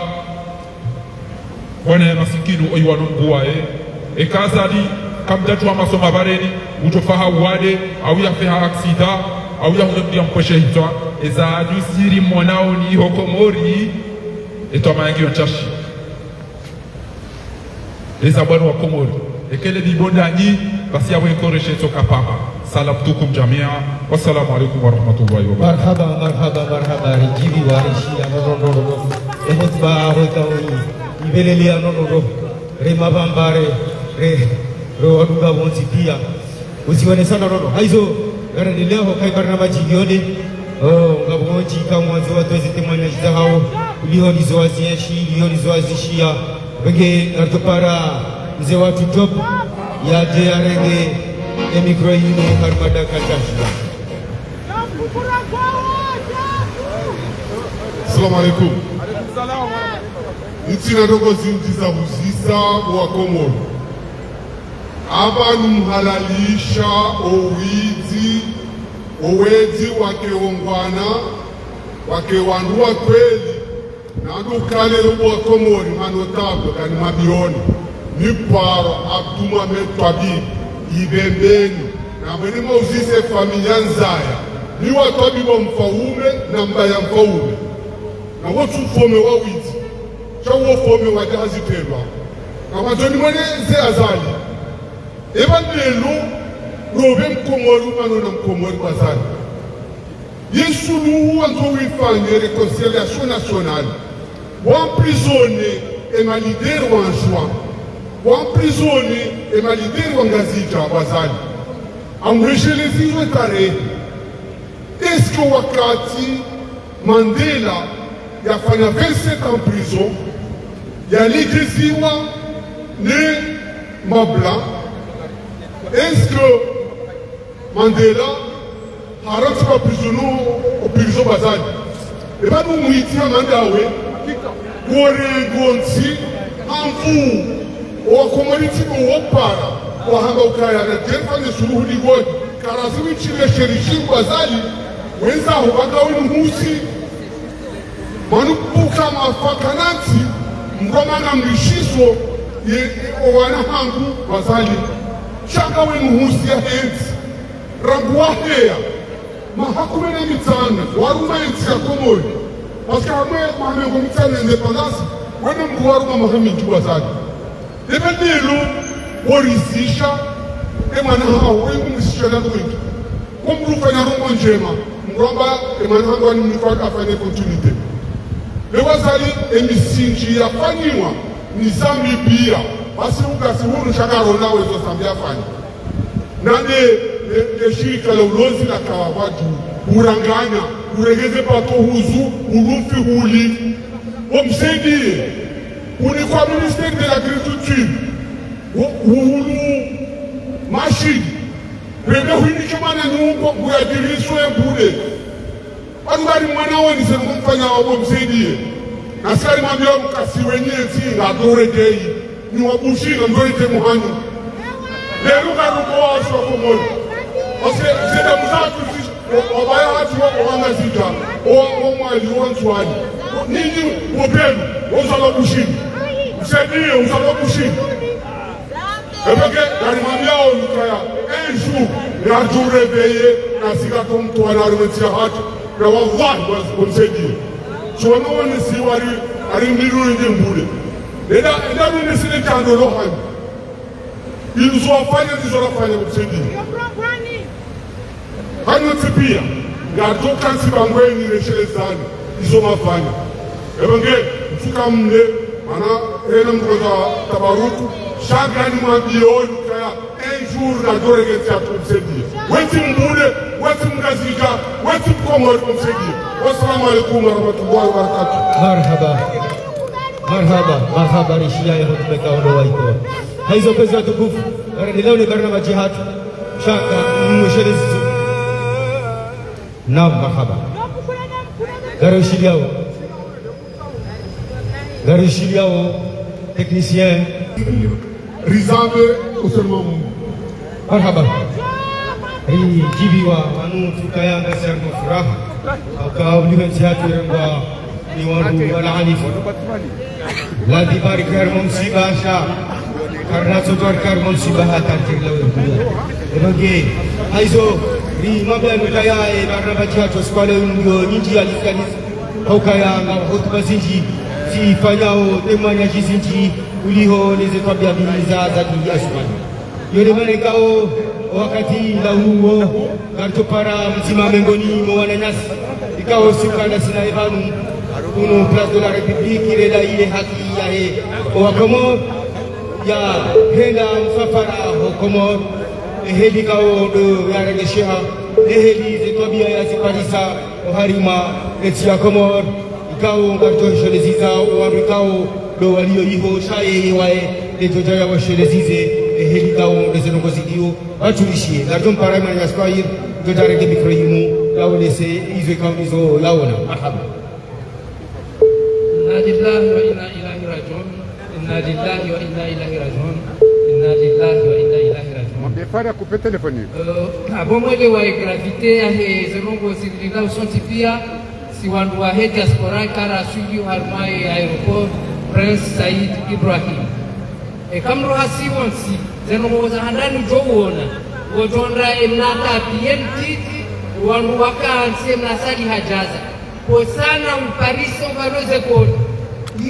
Bwana ya masikini oyi wanu mbuwaye. Eka Azali, kamdatu wa masoma bareni, utofaha uwade, au ya feha aksida, au ya hunde mdia mpweshe hitwa, eza adu siri mwanao ni iho Komori, etwa mayangi yo nchashi. Eza bwana wa Komori. Ekele bibonda nyi, basi ya wenkoreshe tso kapama. Salamtukum jamia. Wassalamu alaikum warahmatullahi wabarakatuh. Marhaba, marhaba, marhaba. Rijivi wa rishi ya nono nono. E hotuba aho ikaoni. Ibelele ya nono nono. Re mabambare. Re, re waduga bonzi pia. Usiwane sana nono. Haizo, garandelea ho kai barnamaji yone. Oh, ngabonzi kamwanzo watoze temanya jita hao. Liho lizo wazienshi, liho lizo wazishia. Wenge ngartopara mze watru Job, yadje yarenge e mikro yinu harumwa dakika shenda. Assalamu alaikum. Ntsina ndrongoo zindji za huzisa bo wa Komoro. Apvanu muhalalisha o widzi, o wedzi wake ongwana, wake wandru wa kweli, na ndo uka leo bo wa Komori, ma notables, kani mabioni, ni paro, Abdou Mohamed Twabib, Ibembeni, na bweni mauzise famiyi ya Nzaya, ni watwabibu wa mfaume, na mbaya mfaume. Na wo tsi ufaume wa widzi, sha wo ufaume wa jahazi telwa. Na wandzo ni mweleze Azali, eba lelo, robe Mkomori, umano na Mkomori kwa Azali. Ye suluhu wandzo wifanye réconciliation nationale. Wa emprisonné e ma leader wa Ndzuwani. Wa emprisonné e ma leader wa Ngazidja, bo Azali. Amweshelezizwe tarehi. Est-ce que wakati Mandela yafanya vingt-sept ans prison, yalegeziwa ne ma blancs, est-ce que Mandela harantsi wa prison, o prison bo Azali? Eba nu mwitsi ha mandawe, korengo ntsi, ha nvu, o Wakomori tsi bo wopara, wahamba ukaya na djerfa ne suluhu ligoni, karazi mitsile sherishi bo Azali, wendza ho baka wenu husi, manu buka mafakanatsi, mkomana mlishiso, ye, ye, o wana hangu bo Azali, shaka wenu husi ya hentsi. Rangu waheya, maha kume na mitsanu, waruma entsi ya Komori. Parce que hamwe maha mengo mitsanu indépendance, wene mndru waruma maha mindji wazali. Ebe lelo, worizisha, e mwana hawo, we ngumsisha na kwingi. Ko mndru ufanya ndrongo ndjema, mndru amba, e mwana hangu ani mndru afanye continuité. Le wazali, e misindji yafanyiwa, ni zambi pia, basi ukasi hunu shaka rona wezo zambi afanya. Nande, le, le shirika la ulozi la kawa watu, uranganya, uregeze pato huzu, ulufi huli. Omsaidiye, unikwa ministère de l'agriculture, u-, uhulu mashini, rende hwinike mane nungo, uyadiriswe mbule. Wanu bari mwana woni senu kumfanya wabo msaidiye. Na sikari mwambia mkasi wenye ntsi nga dore dei. Ni wabushi nga dore dei muhanyu. Lelo karuko wa oswa Komori. Parce que c'est comme ça que si, o, o baya hatu wa, o Wangazidja, o, o Mwali, o Ndzuwani. Ninyi, o Belu, o zalo bushi. Msaidiye, o zalo bushi. Epveke, ngarimwambiao ukaya, un jour, ngarudjo réveiller, nasi ngaridjo mtwala harimwa entsi yahatru, na wallahi, wa, wamsaidiye. Tsi wanu wonesi wari, ari mbiru nje mbule. Enda, enda nunesi le tando lo hanyu. Izo wafanya, ndizo rafanya, wamsaidiye. Hanyu ntsi pia, ngaridjo kantsi bangweni reshelezani, izo mafanya. Epvenge, mtsuka mle, mana, hena mkoza tabaruku, sha ngarimwambiao ukaya, un jour, ngarudjo réveiller entsi yahatru msaidiye. Wetsi mbule, wetsi Mngazidja, wetsi Mkomori msaidiye. Wassalamu alaikum warahmatullahi wabarakatuh. Marhaba. Marhaba, marhaba, rishiya ya hotuba ikao ndo waitowa. Haizo kwezi watukufu, ngarendeleo ne barnamaji hatru. Shaka, mweshelezi. Naam, marhaba. Ngarushiliyao. Ngarushiliyao, technicien. Rizambe, uselmamu. Marhaba. Ridjibiwa, wanu tukaya ngasi harimwa furaha. Hauka uliho entsi yahatru irengwa ni wandru walaanifu. Ladhi bari karimwa msiba sha. Karina tsoto bari karimwa msiba hata tirila webuya. Epvenge, haizo, rimwambiao ukaya, e, barnamaji hatru siku ya leo ngiyo nyindji ya lisi ya lisi. Haukaya nga hotuba zindji, zifanyao, témoignage zindji, uliho neze twabiya mbi za, za dini ya Azumani. Yo nde mana ikao, wakati la huo, ngaridjo para mdzima mengoni mwa wananyasi. Ikao suka na sina epvanu, unu Place de la République, irela ile haki yahe. Owa Komori, ya henda msafara ho Komori, eheli ikao ndo yarengesheha, eheli ze twabiya yaziparisa, oharimwa entsi ya Komori. Ikao ngaridjo shelezeza, owandru ikao ndo waliyo iho, sha yeye waye, ndedjo djaya washelezeze, eheli ikao ndeze ndrongo ziliyo, watsulishiye. Ngaridjo mpara imani ya Swahili, ndjo djarenge mikro yinu, yaonese, izo ikao ndizo, yaona. Marhaba. إنا لله وإنا إليه راجعون. إنا لله وإنا إليه راجعون. إنا لله وإنا إليه راجعون. Mwambie Fari akupe telefoni. Euh, abo mwelewa e gravité yahe ze ndrongo zilila usontsi pia, si wandru wahe diaspora ikao rasuili harimwa ye aéroport Prince Said Ibrahim. Eka mdru hasi wontsi, ze ndrongo za handani udjo uona, ngodjo ndra emna tapi, emtiti, wandru wakantsi, emna sali hadjaza. Posana uparise uparo ze kodi.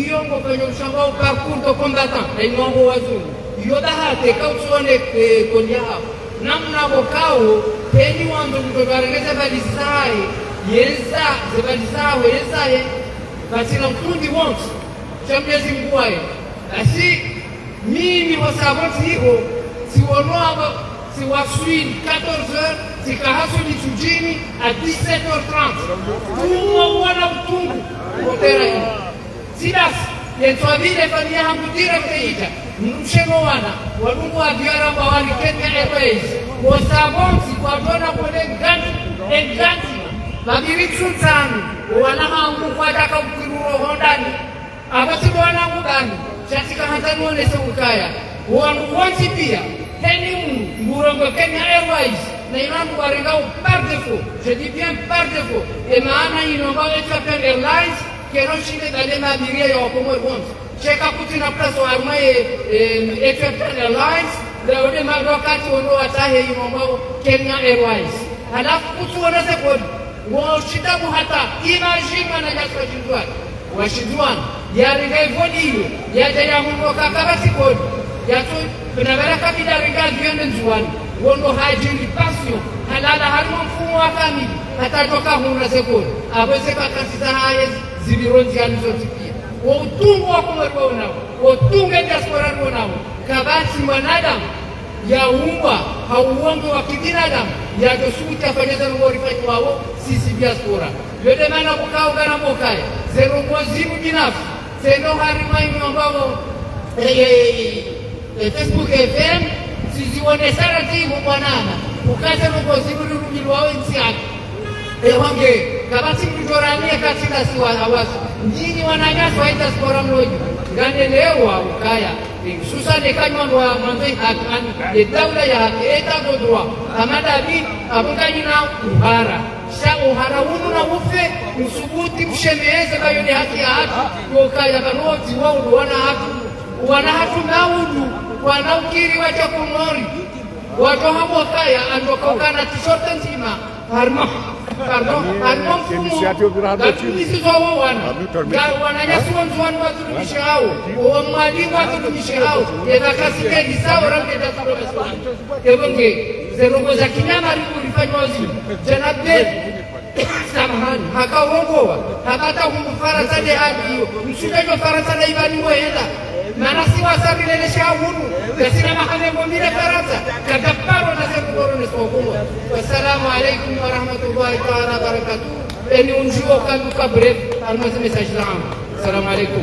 Iyo ngofanya ushangao parcours de combattant, na inongo wazungu. Iyo dahate kautsone, eh, kodi yaho. Namna pvokao, peni wandzo mndru warenge ze valizi zahahe, yeza, ze valizi zahahe, yeza ye, pvatsina mfundi wontsi, sha Mwenyezi Mungu waye. Basi, mimi ho sabo tsiho, tsiwono aba, tsiwaswili quatorze heures, tsikaha Soni Tsudjini à dix-sept heures trente. Tumwa wana utungu, opera hii. Sidas, yetswabile famiya hangu direct idja, mrushe mo wana, wadungu wa biara mba wali Kenya Airways, wo sabo ntsi kwadjona kone nganzi, enganzi, babiri tsuntsani, wana hangu kwadjaka ukiruro hondani, aba tsi wana ngubani, sha tsika handza nionese ukaya, wandru wontsi pia, heni mndru, ngurongo Kenya Airways, na inu wandru warengao par défaut, je dis bien par défaut, e maana inu ngwao Ethiopian Airlines, kero shinde dale mabiria ya wakomori wontsi. Sheka kutsina place harumwa ye, eh, Ethiopian Airlines, Nda wende mando wakati wondo watahe ino wambao Kenya Airways. Halafu kutsuona ze kodi. Wo shitabu hata imagine mwananyasi wa Shindzuani. Wa Shindzuani. Yarenga ivoli iyo. Yadja yahundru ka kapvatsi kodi. Yatsu, kuna baraka bila renga avion Ndzuani. Wondo hadjiri passion. Halala harumwa mfumo wa kamili. Hata djoka hundra ze kodi. Apvo ze vacances zahahe zipviro ndziani zontsi pia. Wo utungu wa Komori wonao. Wo utungu e diaspora wonao. Kapvatsi mwanadamu yaumbwa ha uumbe wa kibinadamu, yadjosubutu yafanye ze ndrongoo rifanyiwao sisi diaspora. Yo nde mana kukao ngana mokaya, ze ndrongoo zinu binafsi, tsendo harimwa inu wambao, eh, eh, eh, Facebook F M, sizionesa radzimu mwanana, uka ze ndrongoo zinu rirumilwao ntsi yake. Ewange, kapvatsi mdru djorani eka tsi ndasi wa hawasu. Nyinyi wananyasi wa diaspora mlodjo. Nganelewa ukaya. Hususwani eka nyi wandru wa mwandzo haki, ani, ye daula ya haki, état de droit. Hama ndapvi, apvo nganyina uhara. Sha uhara unu na ufe, msubutu mshemeze ba yo nde haki yahatru, yo ukaya pvanu wontsi wa undru wana hatru. Wana hatru na undru, wana ukiri wadja Komori. Wadjo hamba ukaya, andro kaukana t-shirt ndzima. Harumwa, pardon, harumwa mfumo. Initiative ya Rabati. Ngatulisizo wo wana. Nga wananyasi wa Ndzuani wadhulumishihao. Wo Mwali wadhulumishihao. Ye vacances ke lisao rangu nda tulo maswali. Ewe nge, ze ndrongoo za kinyama riku rifanyao zinu. Djana be, samahani, haka urongowa. Hapvata hunu Farantsa nde hali iyo. Mshuke nyo Farantsa na ibani mwenda. Mana si wasa rilelesha hunu, ngasina mahalembo mile Farantsa, kadaparo na ze ndrongoo ne sokongwa. Wassalamu alaikum warahmatullahi taala wabarakatuh. Eni undjiwo kanduka bref, harumwa ze message zangu. Assalamu alaikum.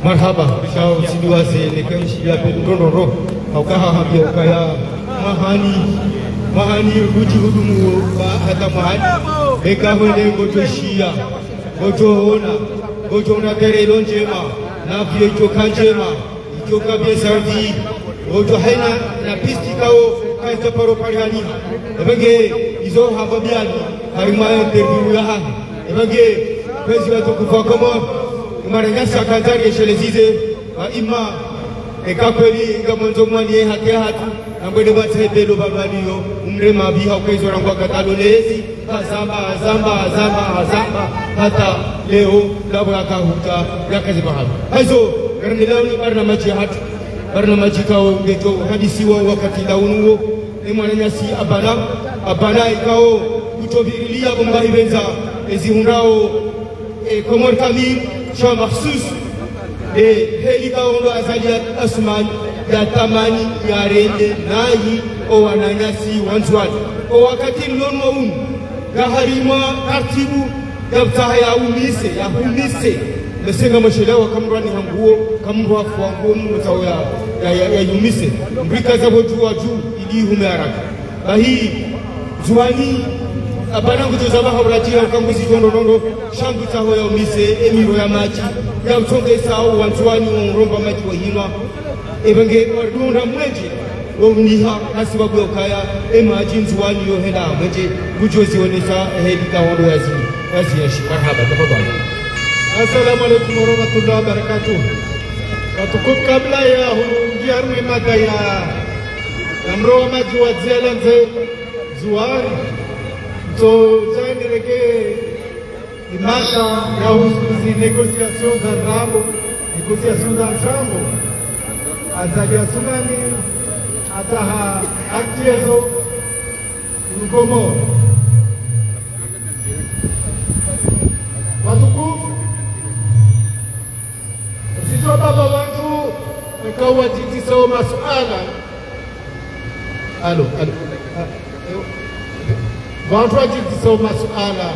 Marhaba, shao sidiwaze, neke mshiya pe ndrondoro, hauka hahambia ukaya, mahani, mahani, kutsi hudumu ba hata mahani, eka hwende ngotoshiya, ngotoona, ngotoona terelo ndjema, na vye choka ndjema, ichoka bie sardi, ojo haina na piste kao kaita paro pariani. Ebenge izo hamba biani, harimwa interview yahahe. Ebenge kwezi watukufu wa Komori, mwananyasi akandari yeshelezize, ha ima, eka kweli, nga mwandzo mwani ye haki yahatru, na mwende mwatse belo balwaniyo, umrema biha uka izo rangu wakati alo lezi, hazamba, hazamba, hazamba, hazamba, hata leo, ndapvo yakahuta, yakazi pvahanu. Hayizo, ngarendelao ni barnamaji yahatru, barnamaji kao ngeto hadisiwa wakati nda unu wo, e mwananyasi Abana, Abana ikao, kutopvirilia bo mbahi benza, ezi hundrao, e, Komori kamili, sha makhsus, e, heli kao ndo Azali Assoumani, ya tamani, ya rende, nayi, o wananyasi, wa Ndzuani. O wakati nlonwa unu, nga harimwa tartibu, ya utsaha ya umise, ya humise. Mesenga mashelewa kamrwani hanguo, kamrwa fwa nguo, mutsaho ya, ya, ya, ya yumise. Mbrika za bo dju wa dju, ili hume haraka. Bahi, Ndzuani, Abana ngutso zaba haurati ya ukanguzi kondo nondo, sha ngutsaho ya umise, emiro ya madji, ya utsongesa o wa Ndzuani, o uromba madji wa hinwa. Ebenge, wardunda mwenje, wo uniha, hasibabu ya ukaya, e madji Ndzuani yo henda mwenje, ngudjo zionesa, heli kawondo yazi, yazi yashi. Marhaba, tafadhali. Assalamu alaikum warahmatullahi wabarakatuh. Watukufu, kabla ya hungia harumwa mada ya, ya mro wa madji wa Dzialandze, Ndzuani, ntso djanireke imada ya husu zi négociations za ndrabo, négociations za ntrambo, Azali Assoumani, atsaha acte zo, urugomo. Watukufu, usitso baba wantru, eka wadjidisa o masuala. Alo, alo. Ah, eh, wantru wadjidisa o masuala.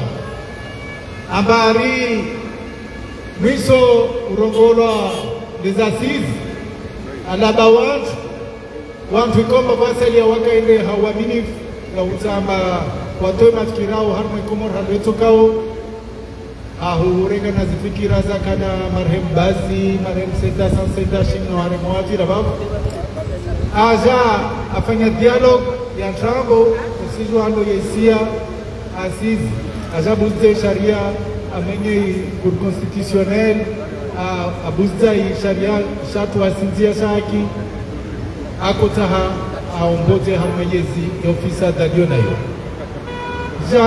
Ambari, mwiso urongolwa les assises. Alaba wantru, wantru ikomba pvwasalia wakaende ha uaminifu, ya utsamba watowe mafikira yao, harumwa Komori halo etsokao. Ahu urenga na zifikira za kana marehemu Bazi, marehemu Said Hassan, Said Hashim, no harumwa wapvira pvapvo. Aja afanya dialogue ya ntrambo, usijua ndo yesia, assises, aja abuze sharia, amenye i Cour constitutionnelle, a, abuze i sharia, shatu asinzia shaki. Akotsaha aomboze harumwa yezi ya ufisadi yaliyo nayo. Dja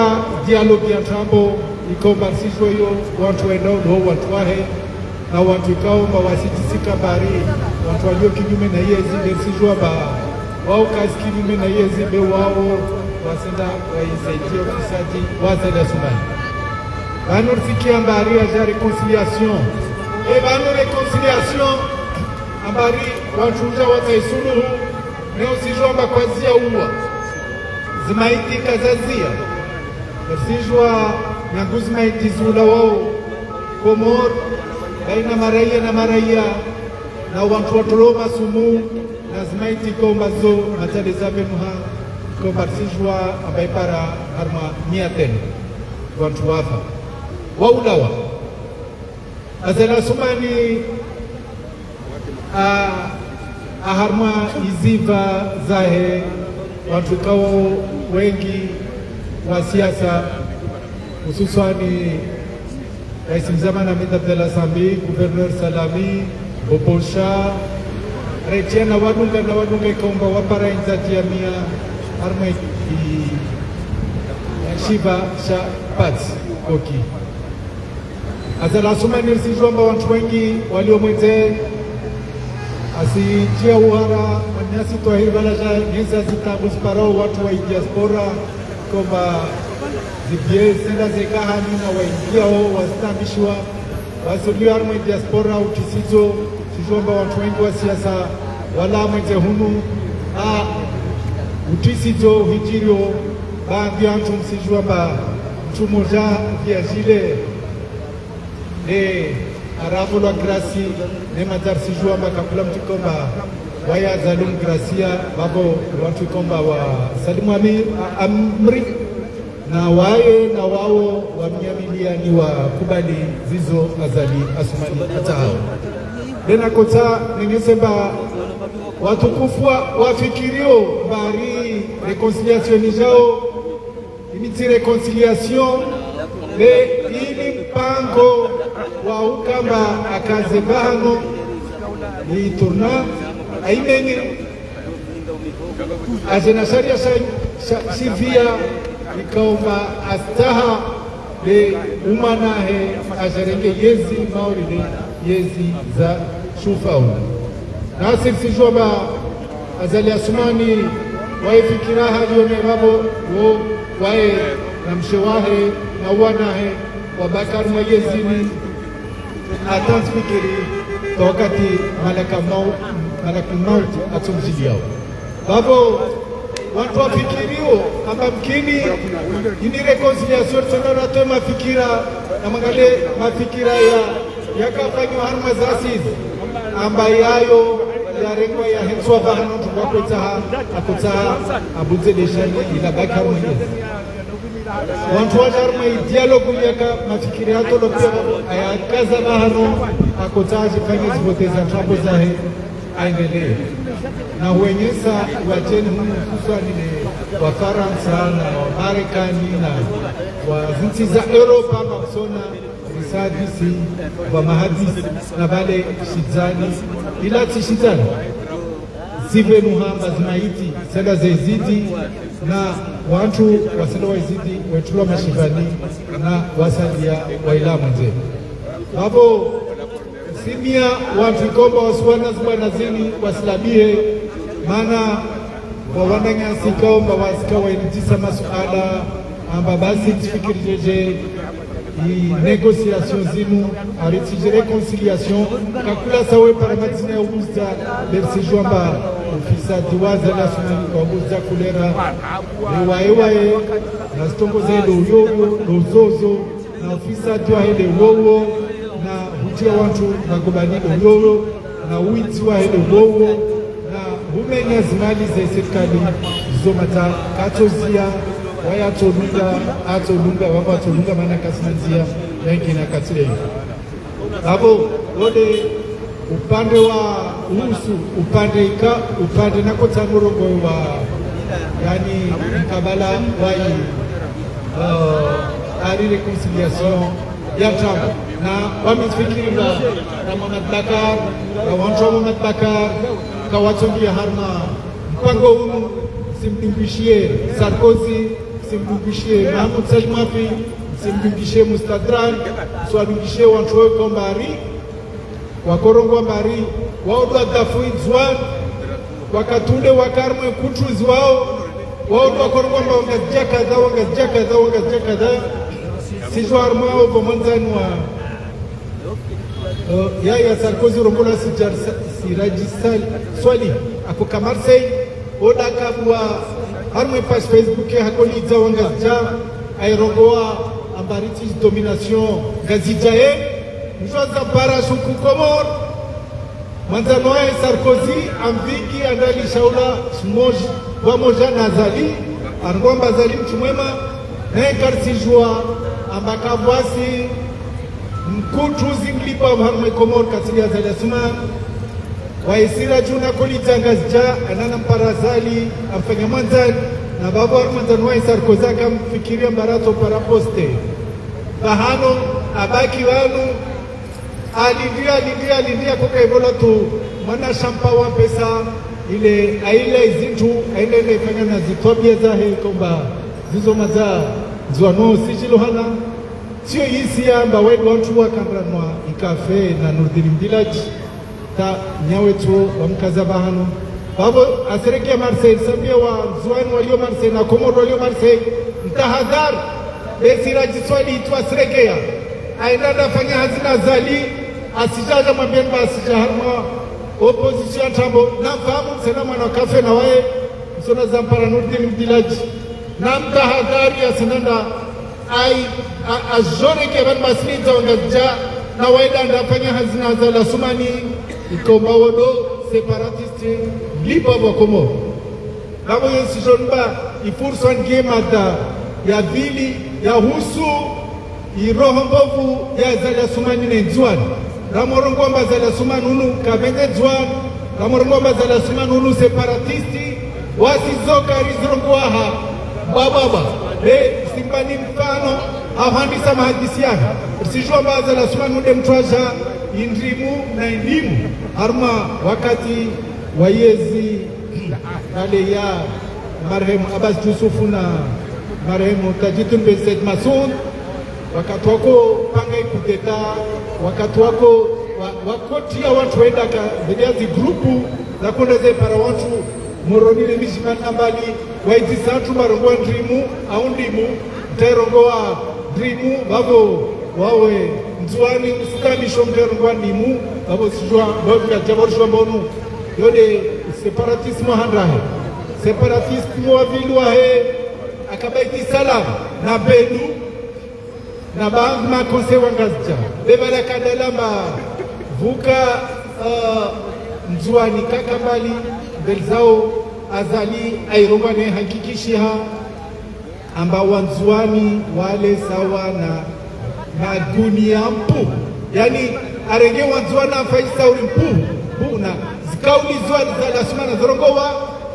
dialogue ya ntrambo, ikao mba risijua yo, wantru wendao ndo wantru wahe, na wantru ikao mba wasidjisika mbari, wantru walio kinyume na yezi, be risijua mba wao kasi kinyume na yezi, be wao wasenda waisaidia ufisadi wa Azali Assoumani. Pvanu rifikia mbari yadja réconciliation. E pvanu réconciliation, ambari wantru udja watsaha isuluhu, ne usijua mba kwazia uwa. Zimaiti kazazia. Risijua nyangu zimaiti zula wao Komori, baina maraia na maraia, na wantru watolwa masumu, na zimaiti ikao mba zo matale za pvenuha, ikao mba risijua amba ipara harumwa mia tena. Wantru wafa. Waulawa. Azali Assoumani, a, a harumwa iziva zahe, wantru ikao wengi wa siasa, hususwani Rais Mzamani Ahmed Abdallah Sambi, Gouverneur Salami, Bobosha, Retiana, wadunga na wadunga ikao mba wapara inzati ya mia, harumwa i, i, shiva sha patsi, koki. Azali Assoumani risijua mba wantru wengi walio mwendze, asidjia uhara, mwananyasi Twahir Balaja, nyeza zitabu ziparao wantru wa diaspora, ikao mba zibiye senda zeka hali na waingiao, wazitambishiwa, wasulio harumwa diaspora, utisizo, risijua mba wantru wengi wa siasa, wala mwendze hunu, a, utisizo, hidjirio, baadhi ya wantru risijua mba mtru mdzima via jile, ne arabu lwa grasi, ne madza risijua mba kakula mtru ikao mba waya Azali umgrasia, vavo wantru ikao mba wa Salim Amir, a, Amri, na waye, na wao, wamnyamiliani wakubali zizo Azali Assoumani atsahao. Be nakotsaha nenyese mba watukufu wa, wafikirio mbari réconciliation idjao, ini tsi réconciliation, be ini mpango wa ukamba akaze pvahanu, ni tournant, aimenye, adje na sharia sha, sha, shivia, ikao mba astaha, be umwanahe adje arenge yezi mauri ne yezi za shufaulu. Nasi risijua mba Azali Assoumani, waye fikira haliyo ne vavo, wo, waye na mshe wahe, na wanahe, wabaki harumwa yezini, hata ntsifikiri, ta wakati malaka mau-, malakul mauti atsomdjiliao. Vavo, wantru wafikirio, amba mkini, ini réconciliation, tsena ratowe mafikira, na mwangalie mafikira ya, yakafanywa harumwa za assises, amba yayo, yarengwa yahenswa pvahanu, mtru ngwa kotsaha, akotsaha, abudze deshani, ila baki harumwa yezi. Wantru wadja harumwa i dialogue yaka mafikira yatolwa pia, ayakaza pvahanu, akotsaha azifanye zivote za ntrambo zahe, aendelee. Na huenyesa wadjeni hunu hususwani ne Wafarantsa, na Wamarekani, na wa zintsi za Europa, makusona, risadisi, wa mahadisi, na vale shidzani, ila tsi shidzani. Zipvenu hamba zimaiti, senda zezidi, na wantru wasenda waizidi, wetulwa mashivani, na wasalia waila mwendze. Vavo, simia wantru ikao mba wasuwana zibwana zini, wasilabihe, mana wa wananyasi ikao mba wasika wailitisa masuala, amba basi tsifikiri djedje, i négociation zinu, ari tsidji réconciliation, kakula sawe para madzina ya ubuza, be risijua mba ufisadi wa Azali Assoumani kwa ubuza kulera, ne waye waye, na zitrongo zendo uyoyo, no zozo, na ufisadi wahe nde wowo, na hutria wantru magobani nde wowo, na uwitsi wahe nde wowo, na humenya zimali ze sirikali zo mata katsozia, waye atsolunga, atsolunga, wangu atsolunga, mana kasina ndzia, yangina katsilenga. Vavo, wo nde upande wa uhusu, upande ika, upande nakotsaha nirongowe wa, yani, mkabala wa i, eh, ari réconciliation ya ntrambo. Na wami tsifikiri na, na Mohamed Bacar, na wantru wa Mohamed Bacar, Kawatsongia harumwa mpango unu, simdungishiye Sarkozy, simdungishiye Mahmoud Said Mafi, simdungishiye Mustadrak, simdungishiye wantru weka mbali, wakorongoa mbali, wao ndo wadafu Ndzuani, wakati ule waka harumwa kutuzi wao, wao ndo wakorongoa mbali Ngazidja kadha, wa Ngazidja kadha, wa Ngazidja kadha, sisi harumwa wao bo mwandzani wa Eh, yaya Sarkozy urongoa Siraj Sa-, Siraj Sal-, Swali, ako ka Marseille, oda kabua harumwa page Facebook, hakolidza wa Ngazidja, airongoa amba British domination Ngazidja ye, mdjuwa za bara shuku Komor, mwandzani wahe Sarkozy, amviki andali shaula, shimoj-, pamoja na Azali, arongoa mba Azali mtru mwema, naye karitsidjuwa amba kavwasi, mkutuzi mlipvwa harumwa Komor katsili Azali Assoumani. Waisira djuna kolidza Ngazidja, anana mpara Azali, amfanya mwandzani, na vavo harumwa mwandzani wahe Sarkozy akamfikiria mba ratso para poste. Pvahanu, abaki vanu, alindria, alindria, alindria, koka ivola tu, mwana shampa wa pesa, ile, aila izintru, aile ile ifanya na zitwabia zahe, komba, zizo madza, Ndzuani sijilo hana, Tsiyo yisi yamba wendji wantru wakandranwa ikafe na Nourdine Mdilaj, ta nyawe tso wamkaza vahanu. Vavo asirekeya Marseille, sambia wa Ndzuani walio Marseille na Komoro walio Marseille, mtahadhari, be Siraj Swali itso asirekeya. Aenda ndafanya hazi na Azali, asija aja mwambiani ba asija harumwa opposition ya trambo, na mfahamu msena mwana kafe na waye, msona zampara Nourdine Mdilaj. Na mtahadhari asenda nda Ai, a, azoreke vanu masinidza wa Ngazidja, na waida ndafanya hazi na Azali Assoumani, ikomba wodo séparatiste, liba vwa Komoro. Vavo yesi jonba, ifursa nge mada, ya vili, ya husu, iroho mbovu, ya Azali Assoumani ne Ndzuani. Ramorongoa mba Azali Assoumani unu, kavenge Ndzuani, ramorongoa mba Azali Assoumani unu, séparatiste, wasi zo karizirongoa ha, baba ba. Be, simba ni mfano, ahwandisa mahadisi yahe. Risijua mba Azali Assoumani nde mtru aja, indrimu na indimu. Harumwa wakati wa yezi, kale ya marehemu Abbas Djoussouf na marehemu Tadjidine Ben Said Massoud. Wakati wako panga ikudeta, wakati wako, wa, wakotia wantru wenda ka, zediazi grupu, za konda ze para wantru, Moroni ne midji mana mbali, waidisa wantru marongoa ndrimu, au ndimu, mtairongoa ndrimu, vavo, wawe, Ndzuani, usitamisho mtairongoa ndimu, vavo sijua, vavo ya djabo sijua mbonu, yode, séparatisme handrahe, séparatisme wa vili wahe, akabaiti salama, na benu, na baadhi ma conseillers wa Ngazidja. Be vale kadalamba vuka, eh, Ndzuani kaka mbali, mbeli zao Azali airongoa ne hakikishiha amba Wandzuani wale sawa na, na gunia mpu. Yani, arenge Wandzuani afaisa uri mpu, mpu na zikauli zwa Azali Assoumani zorongowa,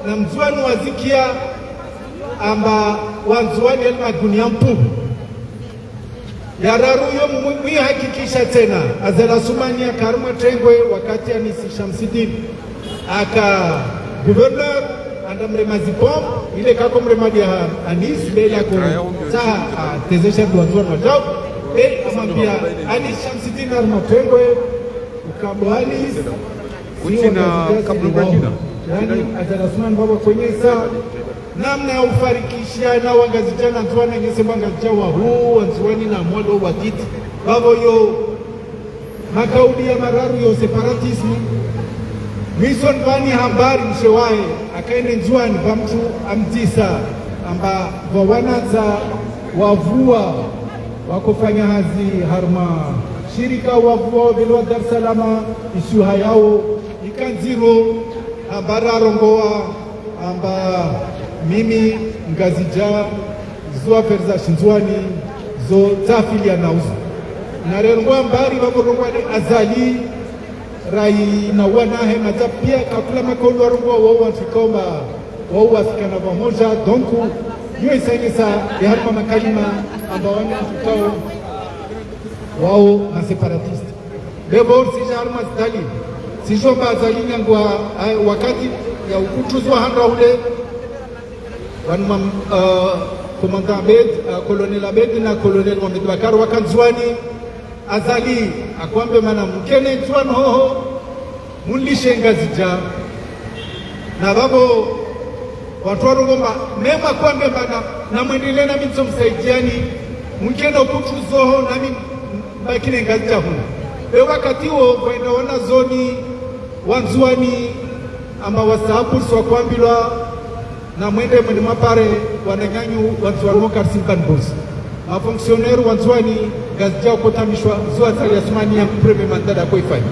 na Mndzuani wazikia amba Wandzuani yali magunia mpu. Ya raru yo mwi-, mwihakikisha tsena, Azali Assoumani aka harumwa tengwe wakati Anis Chamsidine aka gouverneur, anda mrema zipombe, ile kako mrema dia Anis, be ila ko tsaha, ah, tezesha ndo Wandzuani wadjau, be amwambia Anis Chamsidine harumwa tengwe, ukabo Anis, kutsina kabla kutsina. Yani, Azali Assoumani baba kwenyesa, namna ya ufarikishiana Wangazidja na Ndzuani, ngese Wangazidja wahuu, Wandzuani na mwalo watiti. Vavo yo makauli ya mararu yo séparatisme. Mwiso ndwani hambari mshe wahe, akaende Ndzuani, va mtru amdzisa, amba va wanatsa wavua, wakofanya hazi harumwa shirika wavua wavelewa Dar es Salaam, isiwa yao, ikandziro, hambari arongowa, amba mimi Ngazidja, zo affaires za Shindzuani, zo tsafilia na uzo. Na rero ngo ambari vavo rongowa ni Azali, rai na wanahe madza pia kakula makauli warongowa wao wantru kaomba, wao wafikana pamoja, donc, yo isanyesa, ya harumwa makalima, amba wani wantru kao, wao ma séparatistes. Be vo risija harumwa zidali, Ridjuwa amba Azali nyangu wa, a, wakati ya ukutuzwa handa ule, wanu mam, uh, Commandant Abed, uh, Colonel Abed na Colonel Mohamed Bakar waka Ndzuani, Azali, akwambe mana mkene Ndzuani hoho, munlishe Ngazidja. Na vavo, wandru warongoa amba, mema kwambe mana, na mwendele na mi ndzo msaidiani, mkene ukutuzoho na mi mbakine Ngazidja hunu. Be wakati wo, kwenda wanazioni, wa Ndzuani, amba wasahabu riswa kwambilwa, na mwende mwende mwapare wananyanyu wa Ndzuani mo karisi mkanbuzi. Ma fonctionnaire wa Ndzuani Ngazidja ukotamishwa zo Azali Assoumani ya premier mandat da koifanya.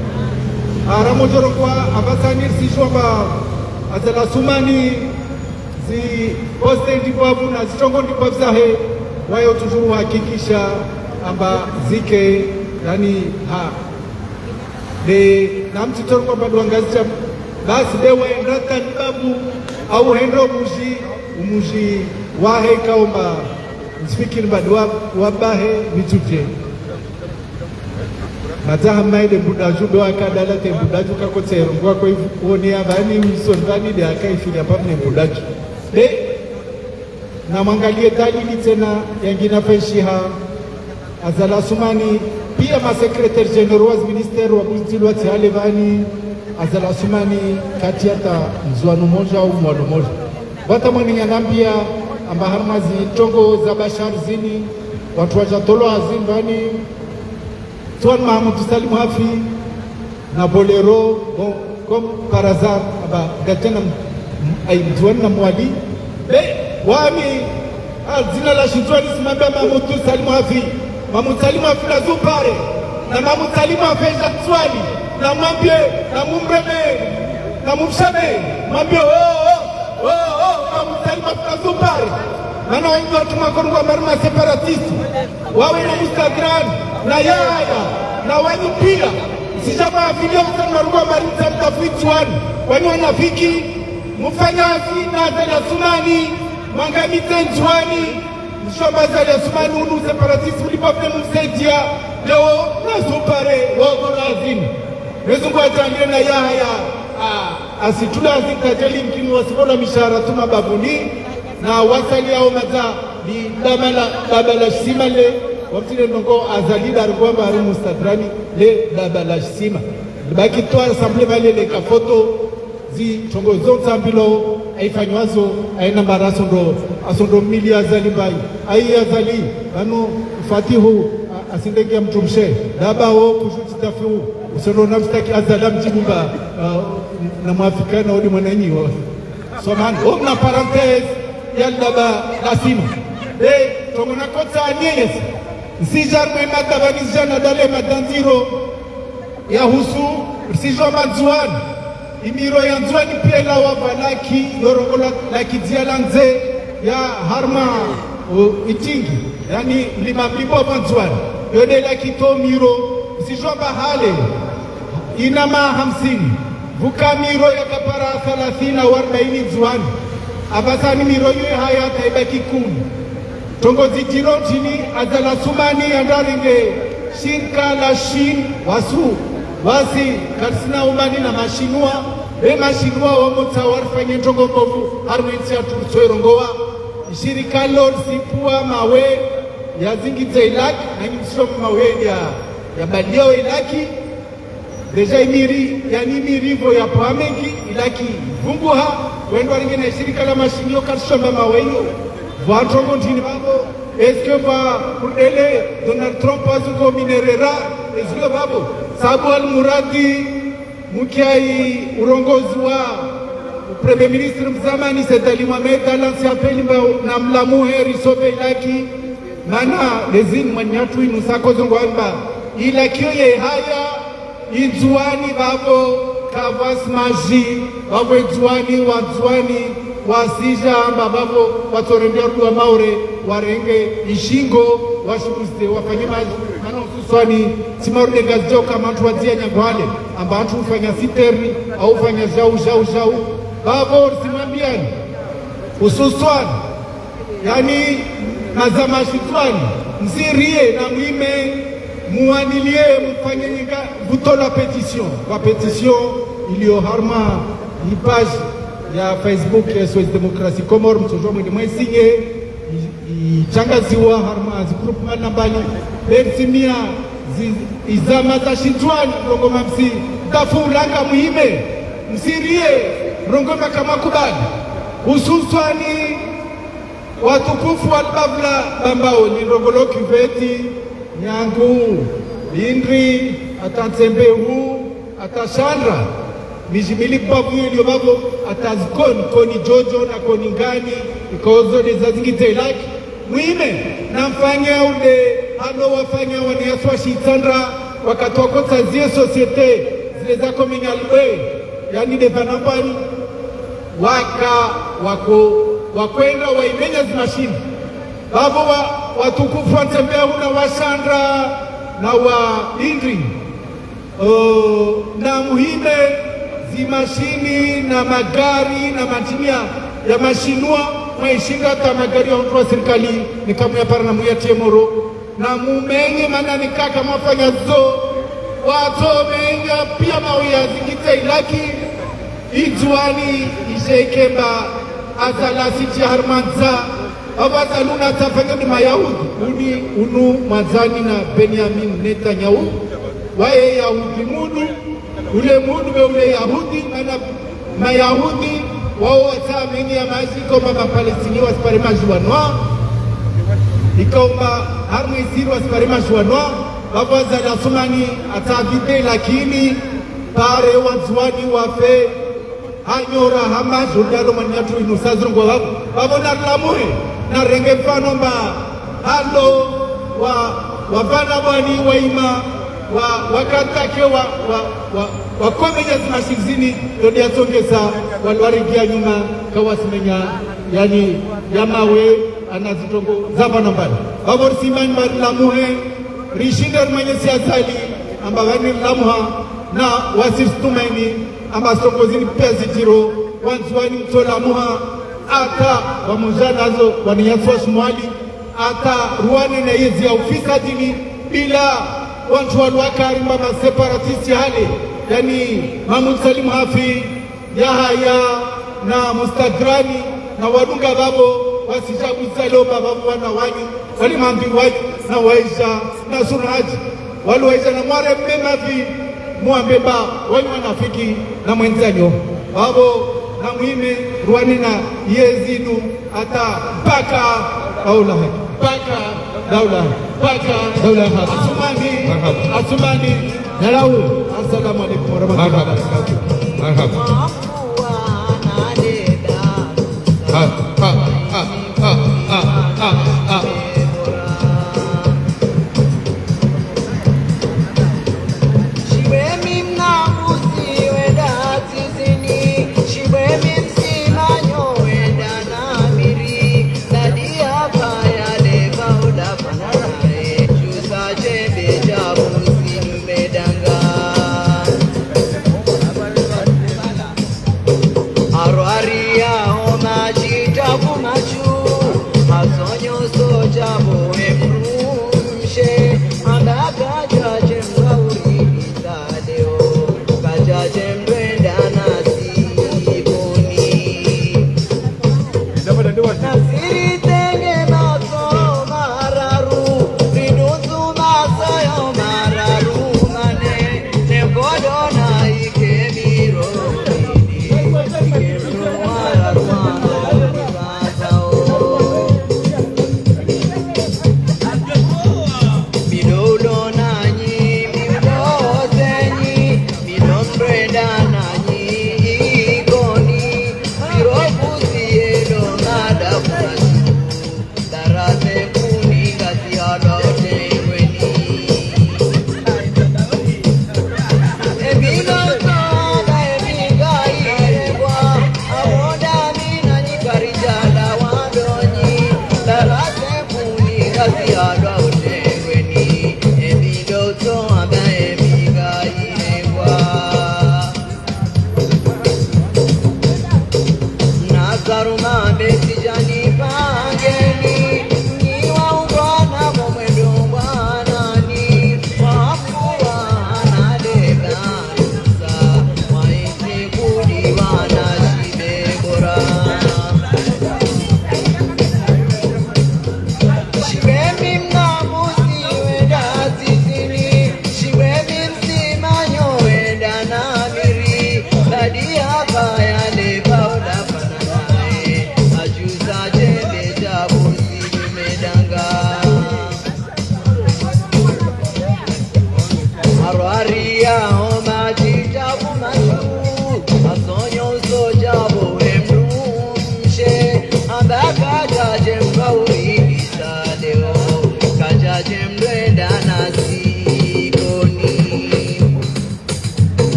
Ara modjoro kwa apvasani risidjuwa amba Azali Assoumani zi poste ndipvapvu na zitrongo ndipvapvu zahe, waye utsudjuru hakikisha amba zike, yani, ha. Be, namtsitoro kwa mbadu wa Ngazidja, basi be wenda tani babu, au hendo mudji, umudji wahe kaomba, ntsifikiri mbadu wa, wa bahe, mitsudje. Mataha maile mbudadju, be wakadala te mbudadju kakotsero, ngwa kwa ifu, one ya vani, wison vani, de akaifili apvamwe mbudadju. Be, na mwangalie dalili tsena yangina faishiha, Azali Assoumani, pia ma secrétaires généraux wa zi ministères wa buzilwa tsi hale vani, Azali Assoumani, kati hata Ndzuani mdzima au Mwali mdzima. Vata mwenye nambia, amba harumwa zitrongo za Bashar zini, wandru wadja tolwa hazini vani, Ndzuani Mahamoud Salim Hafi, na Bolero, bon, comme par hasard, aba, Ngazidja na m-, m-, ayi, Ndzuani na Mwali. Be, wami, a, dzina la Shindzuani simwambia Mahamoud Salim Hafi. Mahamoud Salim Hafi na zupare. Na Mahamoud Salim Hafi ya Ndzuani. Na mwambie, na mumreme, na mumshame. Mwambie, oh, oh, oh, oh, Mahamoud Salim Hafi na zupare. Mana wengi wandru makorongo wa marima séparatistes. Wawe na Moussa Drani, na Yahaya, na wanyu pia. Sijama afilia usani marugo wa marinza mtafuitsi wanu. Wanyu wanafiki, mufanya hazi na Azali Assoumani, mwangamitse Ndzuani, mshiwa amba Azali Assoumani unu séparatistes, mlipvapve mumsaidia, leo, na zupare, wako razini. Mwenyezi Mungu ajaanlie na Yahaya, a, asitula azi tajeli mkini wasipvola mishahara tuma babuni, na wasali yao madza, ni daba la, daba la sima le, wamtile ndrongo Azali da rugwamba ari Moussa Drani, le daba la sima. Baki to assemblée vale le ka photo, zitrongo zontsi ambilo, aifanywazo, aina mara asondro, asondro mili Azali mbayi. Ayi Azali, ano Fatihu, a, asindenge ya mtrumshe. Daba o kujuti tafiu, usondro na mstaki Azali amjibu mba, a, na mwafika na odi mwananyi wa. Somani, o mna parenthèse, ya daba la sima. De, trongo na kotsa anyeyes. Nsijar mwe madaba nizijana dale madanziro. Ya husu, risijua Ndzuani. Imiro ya Ndzuani pia la wava laki, yorongola laki dzia la ndze, ya harumwa, o, itingi. Yani, lima mlipo wa Ndzuani. Yode laki to miro, risijua bahale. Ina ma hamsini. Vuka miro ya kapara thalathini au arbaini Ndzuani. Apvasani miro yo haya taibaki kumi. Trongo zidjiro ntrini Azali Assoumani yandarenge shirika la Chine wasu, wasi karisina umani na mashinwa, be mashinwa wamotsa warifanye trongo mbovu, harumwa entsi ya Turtso irongowa, shirika lo risipvua mawe ya zingidze ilaki, na nyimsho mawe ya, ya balio ilaki, Déjà imiri, yani imiri vo ya pvamengi, ilaki vunguha, wendo waringe na shirika la mashinwa karishomba mawe yo. Vwa trongo ntrini vavo, est-ce que va kudele Donald Trump wazuko minerera, est-ce que vavo, sabu al muradi, mukiai urongozi wa Premier Ministre mzamani Said Ali Mohamed, alansi apeli mba na mlamuhe risove ilaki, mana lezini mwanyatru inu sako zongo amba, ilaki yo ye haya, Indzuani vavo, kavasi maji, vavo Indzuani, Wandzuani, wasija amba vavo, watsorendea rudi wa Maore, warenge ishingo, washukuze, wafanye maji, mana hususwani, si marude Ngazidja uka mantru wadzia nyangwale, amba antru ufanya siterni, au ufanya jau, jau, jau, vavo, simwambiani, hususwani, yani, na za mashitswani, nzirie na mwime, Muwanilie, mufanye nyinga, vutola pétition. Kwa pétition iliyo harumwa yi page ya Facebook ya S O S Démocratie Comores, mtsodjuwa mwende mwesinye, i-, itrangaziwa harumwa zi groupe mbali na mbali, be msimia zi-, izama za shindzuwani, ndrongoo mamsi, tafu ulanga muhime, msirie, ndrongoo maka makubali. Hususwani watukufu wa libavu la Bambao, ni ndrongoo lo Kiveti, Nyangu, Lindri, hata Ntsembehu, hata Shandra, midji mili bavu yiliyo bavo, hata Zikoni, Koni Djodjo na Koni Ngani, ikao zo nde zazingidza ilaki. Muhime, na mfanye ude, hano wafanya wananyasi wa Shitsandra, wakati wakotsa zie société, zile za Communal B, yani de Vanambani, waka, wako, wakwenda waimenya zimashini. Bavo wa, watukufu wa Ntsembehu na wa Shandra na wa Lindri. O, na muhime zimashini na magari na madjinia ya mashinwa, mwaishinda hata magari ya wandru wa sirikali, nikamu ya para na muya tiemoro. Na mumenye mana nikaka mwafanya zo, watso menya pia mawe ya zingidza ilaki, Idzuwani ishe ikemba Azali asitsi harumwa ndza, avo Azali una tsafanya ni Mayahudi, uni unu Mwadzani na Benyamin Netanyahu, waye Yahudi munu, ule munu be ule Yahudi, mana Mayahudi, wao watsa menye ya madji, komba Mapalestini wasipare madji wanwa, ikomba harumwa Isiri wasipare madji wanwa, avo Azali asumani, atsa vite, lakini pare Wandzuwani wafe, hanyora hama jundalo mwananyatru inu sazirungwa vavo. Vavo narilamuhe, narenge mfano mba halo wa, wa vana vwani waima, wa, wakatake wa, wa, wa, wakomenya zimashini zini, yodi yatsongesa, walwarigia nyuma, kawasimenya, yani, ya mawe, ana zitrongo, za vana mbali. Vavo risimani marilamuhe, rishinde rimwenyesi Azali, amba vani rilamuha, na wasiritumaini, amba zitrongo zini pia zidjiro, Wandzuwani mtsolamuha, hata wamoja nazo wananyasi wa Shimwali, hata ruwane na yezi ya ufisadini, bila wandru walwaka harimwa ma séparatistes hale, yani Mahmoud Salim Hafi, Yahaya, na Mustadrani, na wadunga vavo, wasijabu zalomba vavo wana wanyu, wali mambi wanyu, na waija, na Surhaji. Wali waija na mware mbe mavi, mwambe mba, wanyu wanafiki, na mwendzanyo. Vavo, na muhime, ruwane na yezi inu, hata mpaka daula haki. Mpaka daula haki. Mpaka daula haki. Asumani. Marhaba. Asumani. Nalawu. Assalamu alaikum warahmatullahi wabarakatuh. Marhaba. Marhaba. Ha, ha, ha, ha.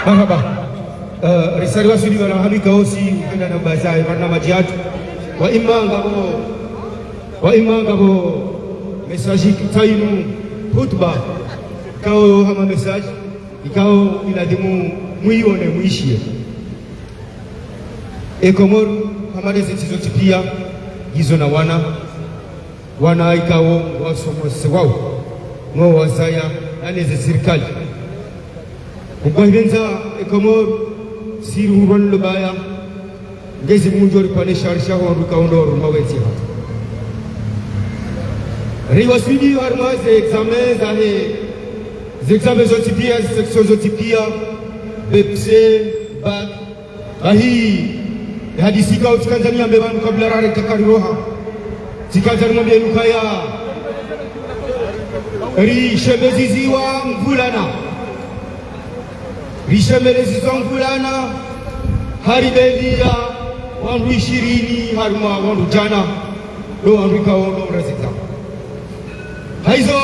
Marahaba. Eh, risari waswili pvanu hanu ikao si hana na baza ya barnamaji yatru. Wa imma ngapvo, wa imma ngapvo message ikao inu hutuba. Ikao hama message, ikao iladhimu mwione, mwishiye. E Komori, hama ndeze ntsi zontsi pia, ngizo na wana. Wana ikao ngwasomesewao, ngwao wazaya, na neze sirikali. Ubwa hipvendza e Komori, si ruhurwa ni lo baya, ngezi mundjo ripvane sharisha ho wandru ikao ndo waruma wetsi ha. Riwaswili harumwa ze examen zahe, ze examen zontsi pia, ze section zontsi pia, B E P C, bac, Bahi, hadisi ikao tsikandza niyambe pvanu kabla rare kakari roha. Tsikandza nimwambiye ukaya, rishemeziziwa mvulana. Rishemeziziwa mvulana, haribeliya wandru ishirini harumwa wandru djana, ndo wandru ikao ndo mrazidza. Haizo,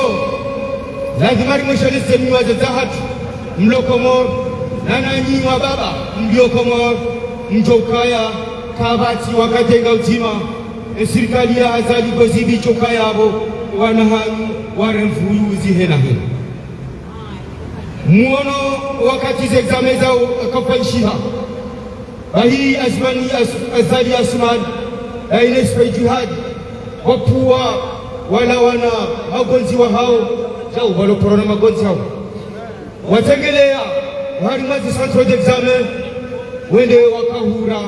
lazima rimwesheleze mnyi wazadze hatru, mlo Komori, na nanyi wababa, mlio Komori, mdjo ukaya, kapvatsi wakati nga udzima, e sirikali ya Azali Gozibi djo ukaya pvo, wana hanyu, waremvuyu zihena hena. Mwono wakati ze examen zao zikafanyishiha. Bahi Azmani As-, Azali Asumani, na Ines Faye Djihadi, wapvuwa wala wana magondzi wahao, djau walo pvorona magondzi hao. Watsengeleya, harumwa ze centre d'examen, wende wakahura,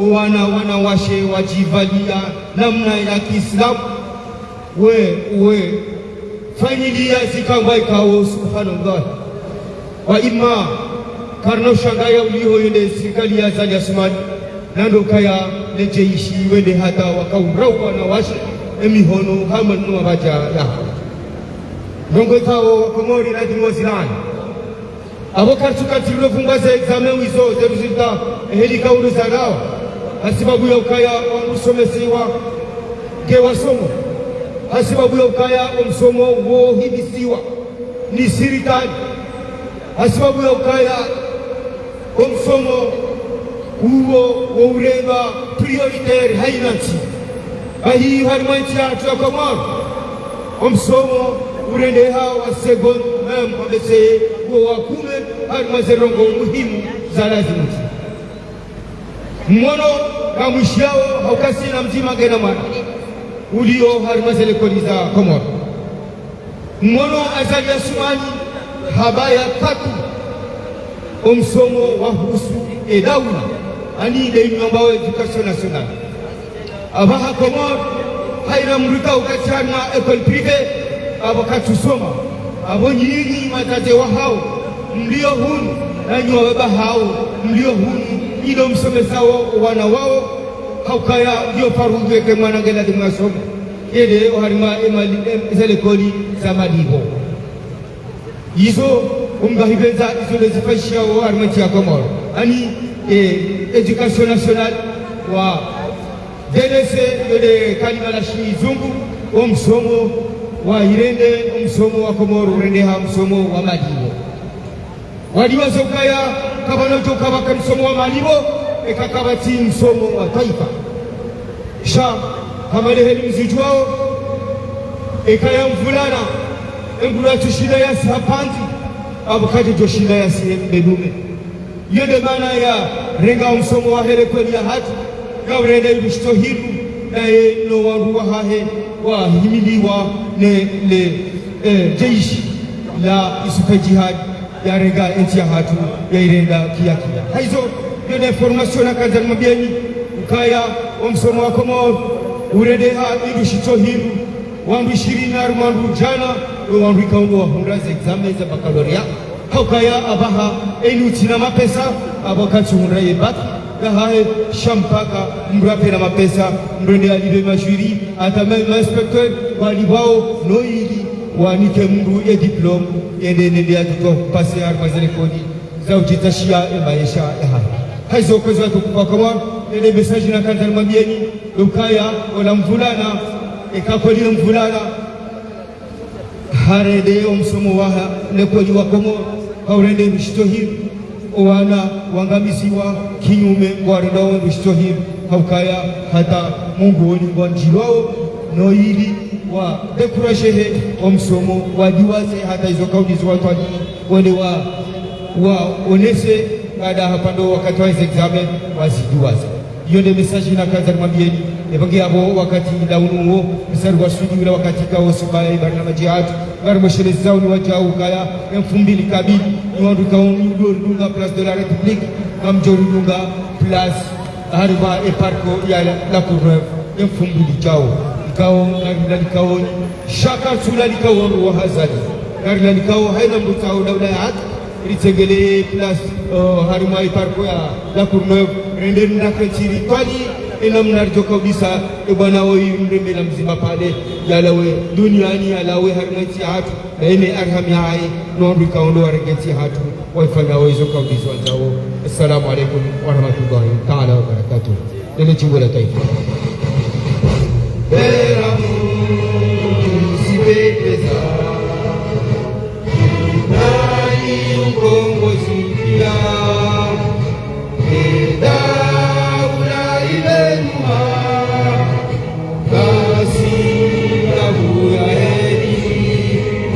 o wana, wanawashe, wadjivaliya, namna ya kiislamu. We, we, fanyiliya zikangwa ikao, subhanallah. Wa imma, karina ushangaya uliho yende sirikali ya Azali Asumani, na ndo ukaya le jeshi wende hata wakaurauwa wanawashe, emihono, hama no mabadja ya. Ndrongoo ikao, Komori lazima zilani. Apvo karitsukatsi rilo fungwa ze examen wizo ze résultat, eheli ikao ndo zalawa. Hasibabu ya ukaya wandru usomesiwa nge wasomo. Hasibabu ya ukaya omsomo wo himisiwa ni sirikali. Hasibabu ya ukaya omsomo uwo wo urengwa prioritaire hayina ntsi. Bahi harumwa entsi yatru ya Komori, omsomo urendeha wa seconde même, A B C, wo wa kume harumwa ze ndrongoo muhimu za lazimu ntsi. Mwono kamwishiyao ha ukaya sina mdzima ngena mwana uliyo harumwa ze likoli za Komori. Mwono Azali Asumani habaya katu omsomo wahusu edaula, ani nde inu yambwao éducation nationale. Apvaha Komori, hayina mdru ikao katsi harumwa école privée, apvo katsusoma. Apvo nyinyi wazadze wahao, mlio hunu, nanyi wababa hao, mlio hunu, ndo msomesao wana wao, ha ukaya ngiyo faradhwi eka mwana nge lazimu yasome. Yende oharumwa emali, em, ze likoli za malipvo. Izo, umgahipvendza, izo ndezifanyishiyao oharumwa entsi ya Komori. Ani, eh, éducation nationale wa délaissé, yo nde kalima la shizungu, omsomo wa irende, omsomo wa Komori urendeha msomo wa malipvo. Waliwaza ukaya kapvana udjo kapvaka msomo wa malipvo, eka kapvatsi msomo wa twaifa. Sha, hama leheli mzidjuwao, eka ya mvulana, emdru yatsushinda yasi hapvandzi, apvo kadjodjoshinda yasi hembelume. Iyo nde maana ya renga omsomo wahe likoli yahatru, ya urenda ilushito hindru, naye no wandru wahahe wahimiliwa ne, le, eh, jeshi la Yusufa Jihadi, yarenga entsi yahatru, yairenda kiya kiya. Haizo, iyo nde information nakandza nimwambiyeni, ukaya omsomo wa Komori urendeha ilushito hindru, wandru ishirini na harumwa wandru djana, wo wandru ikao ngwao wahundra ze examen za baccalauréat. Ha ukaya apvaha, eni utsina mapesa, apvo katsuhundra ye bac yahahe, sha mpaka mdru apve na mapesa, mdru yende yalipve ma jury, hata ma, ma inspecteur, walipvwao, no ili wanike mdru ye diplôme, yende nende yatsoto passer harumwa ze likoli za udjitsahiya emaesha yahahe. Haizo kwezi watukufu wa Komori, nde message nakandza nimwambiyeni, ukaya ola mvulana, eka kweli mvulana harende omsomo wahe likoli wa Komori, ha urende ilushito hindru, Owana wangamisiwa kinyume ngwarendao ndo shitsohiri, ha ukaya hata mongoni ngwandjilwao, no ili wa décourager he omsomo, wadjuwaze hata izo kauli zo watwali, wale wa, waonese, baada hapvandro wakati wa ze examen, waziduwaze. Iyo nde message nakandza nimwambieni, epvange yapvo wakati ila unu wo, msari wa sudi ula wakati kao suba ya ibarnamaji hatru, ngari mweshelezao ni wadjau ukaya, emfumbili kabili, ni wandru kao ni ndo ridunga Place de la République, ngamdjo ridunga Place, harumwa e parc ya La, La Courneuve, emfumbili djao. Ikao, ngari lalikao ni, shaka sula likao ndo wahazali. Ngari lalikao haina mbuta ula ula ya hatru, ritsengelee place, oh, harumwa e parc ya La Courneuve, rende nda kentsi ritwali, ena mna ridjo kaulisa, e bwana oyi mrembe la mzima pvale, yalawe duniani, yalawe harumwa entsi hatru, na ene arham yaye, no wandru ikao ndo warenge entsi hatru, waifanyao izo kauli zo wandzao. Assalamu alaikum warahmatullahi taala wabarakatuh. Lele djimbo la taifa. Bera Mungu sipepeza. Nani ukombozi pia? Eda ula ibenua. Kasi ya buya heri,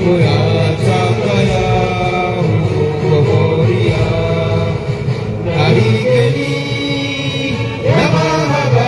buya tsaka ya ukomboria. Nahikeni ya mahaba.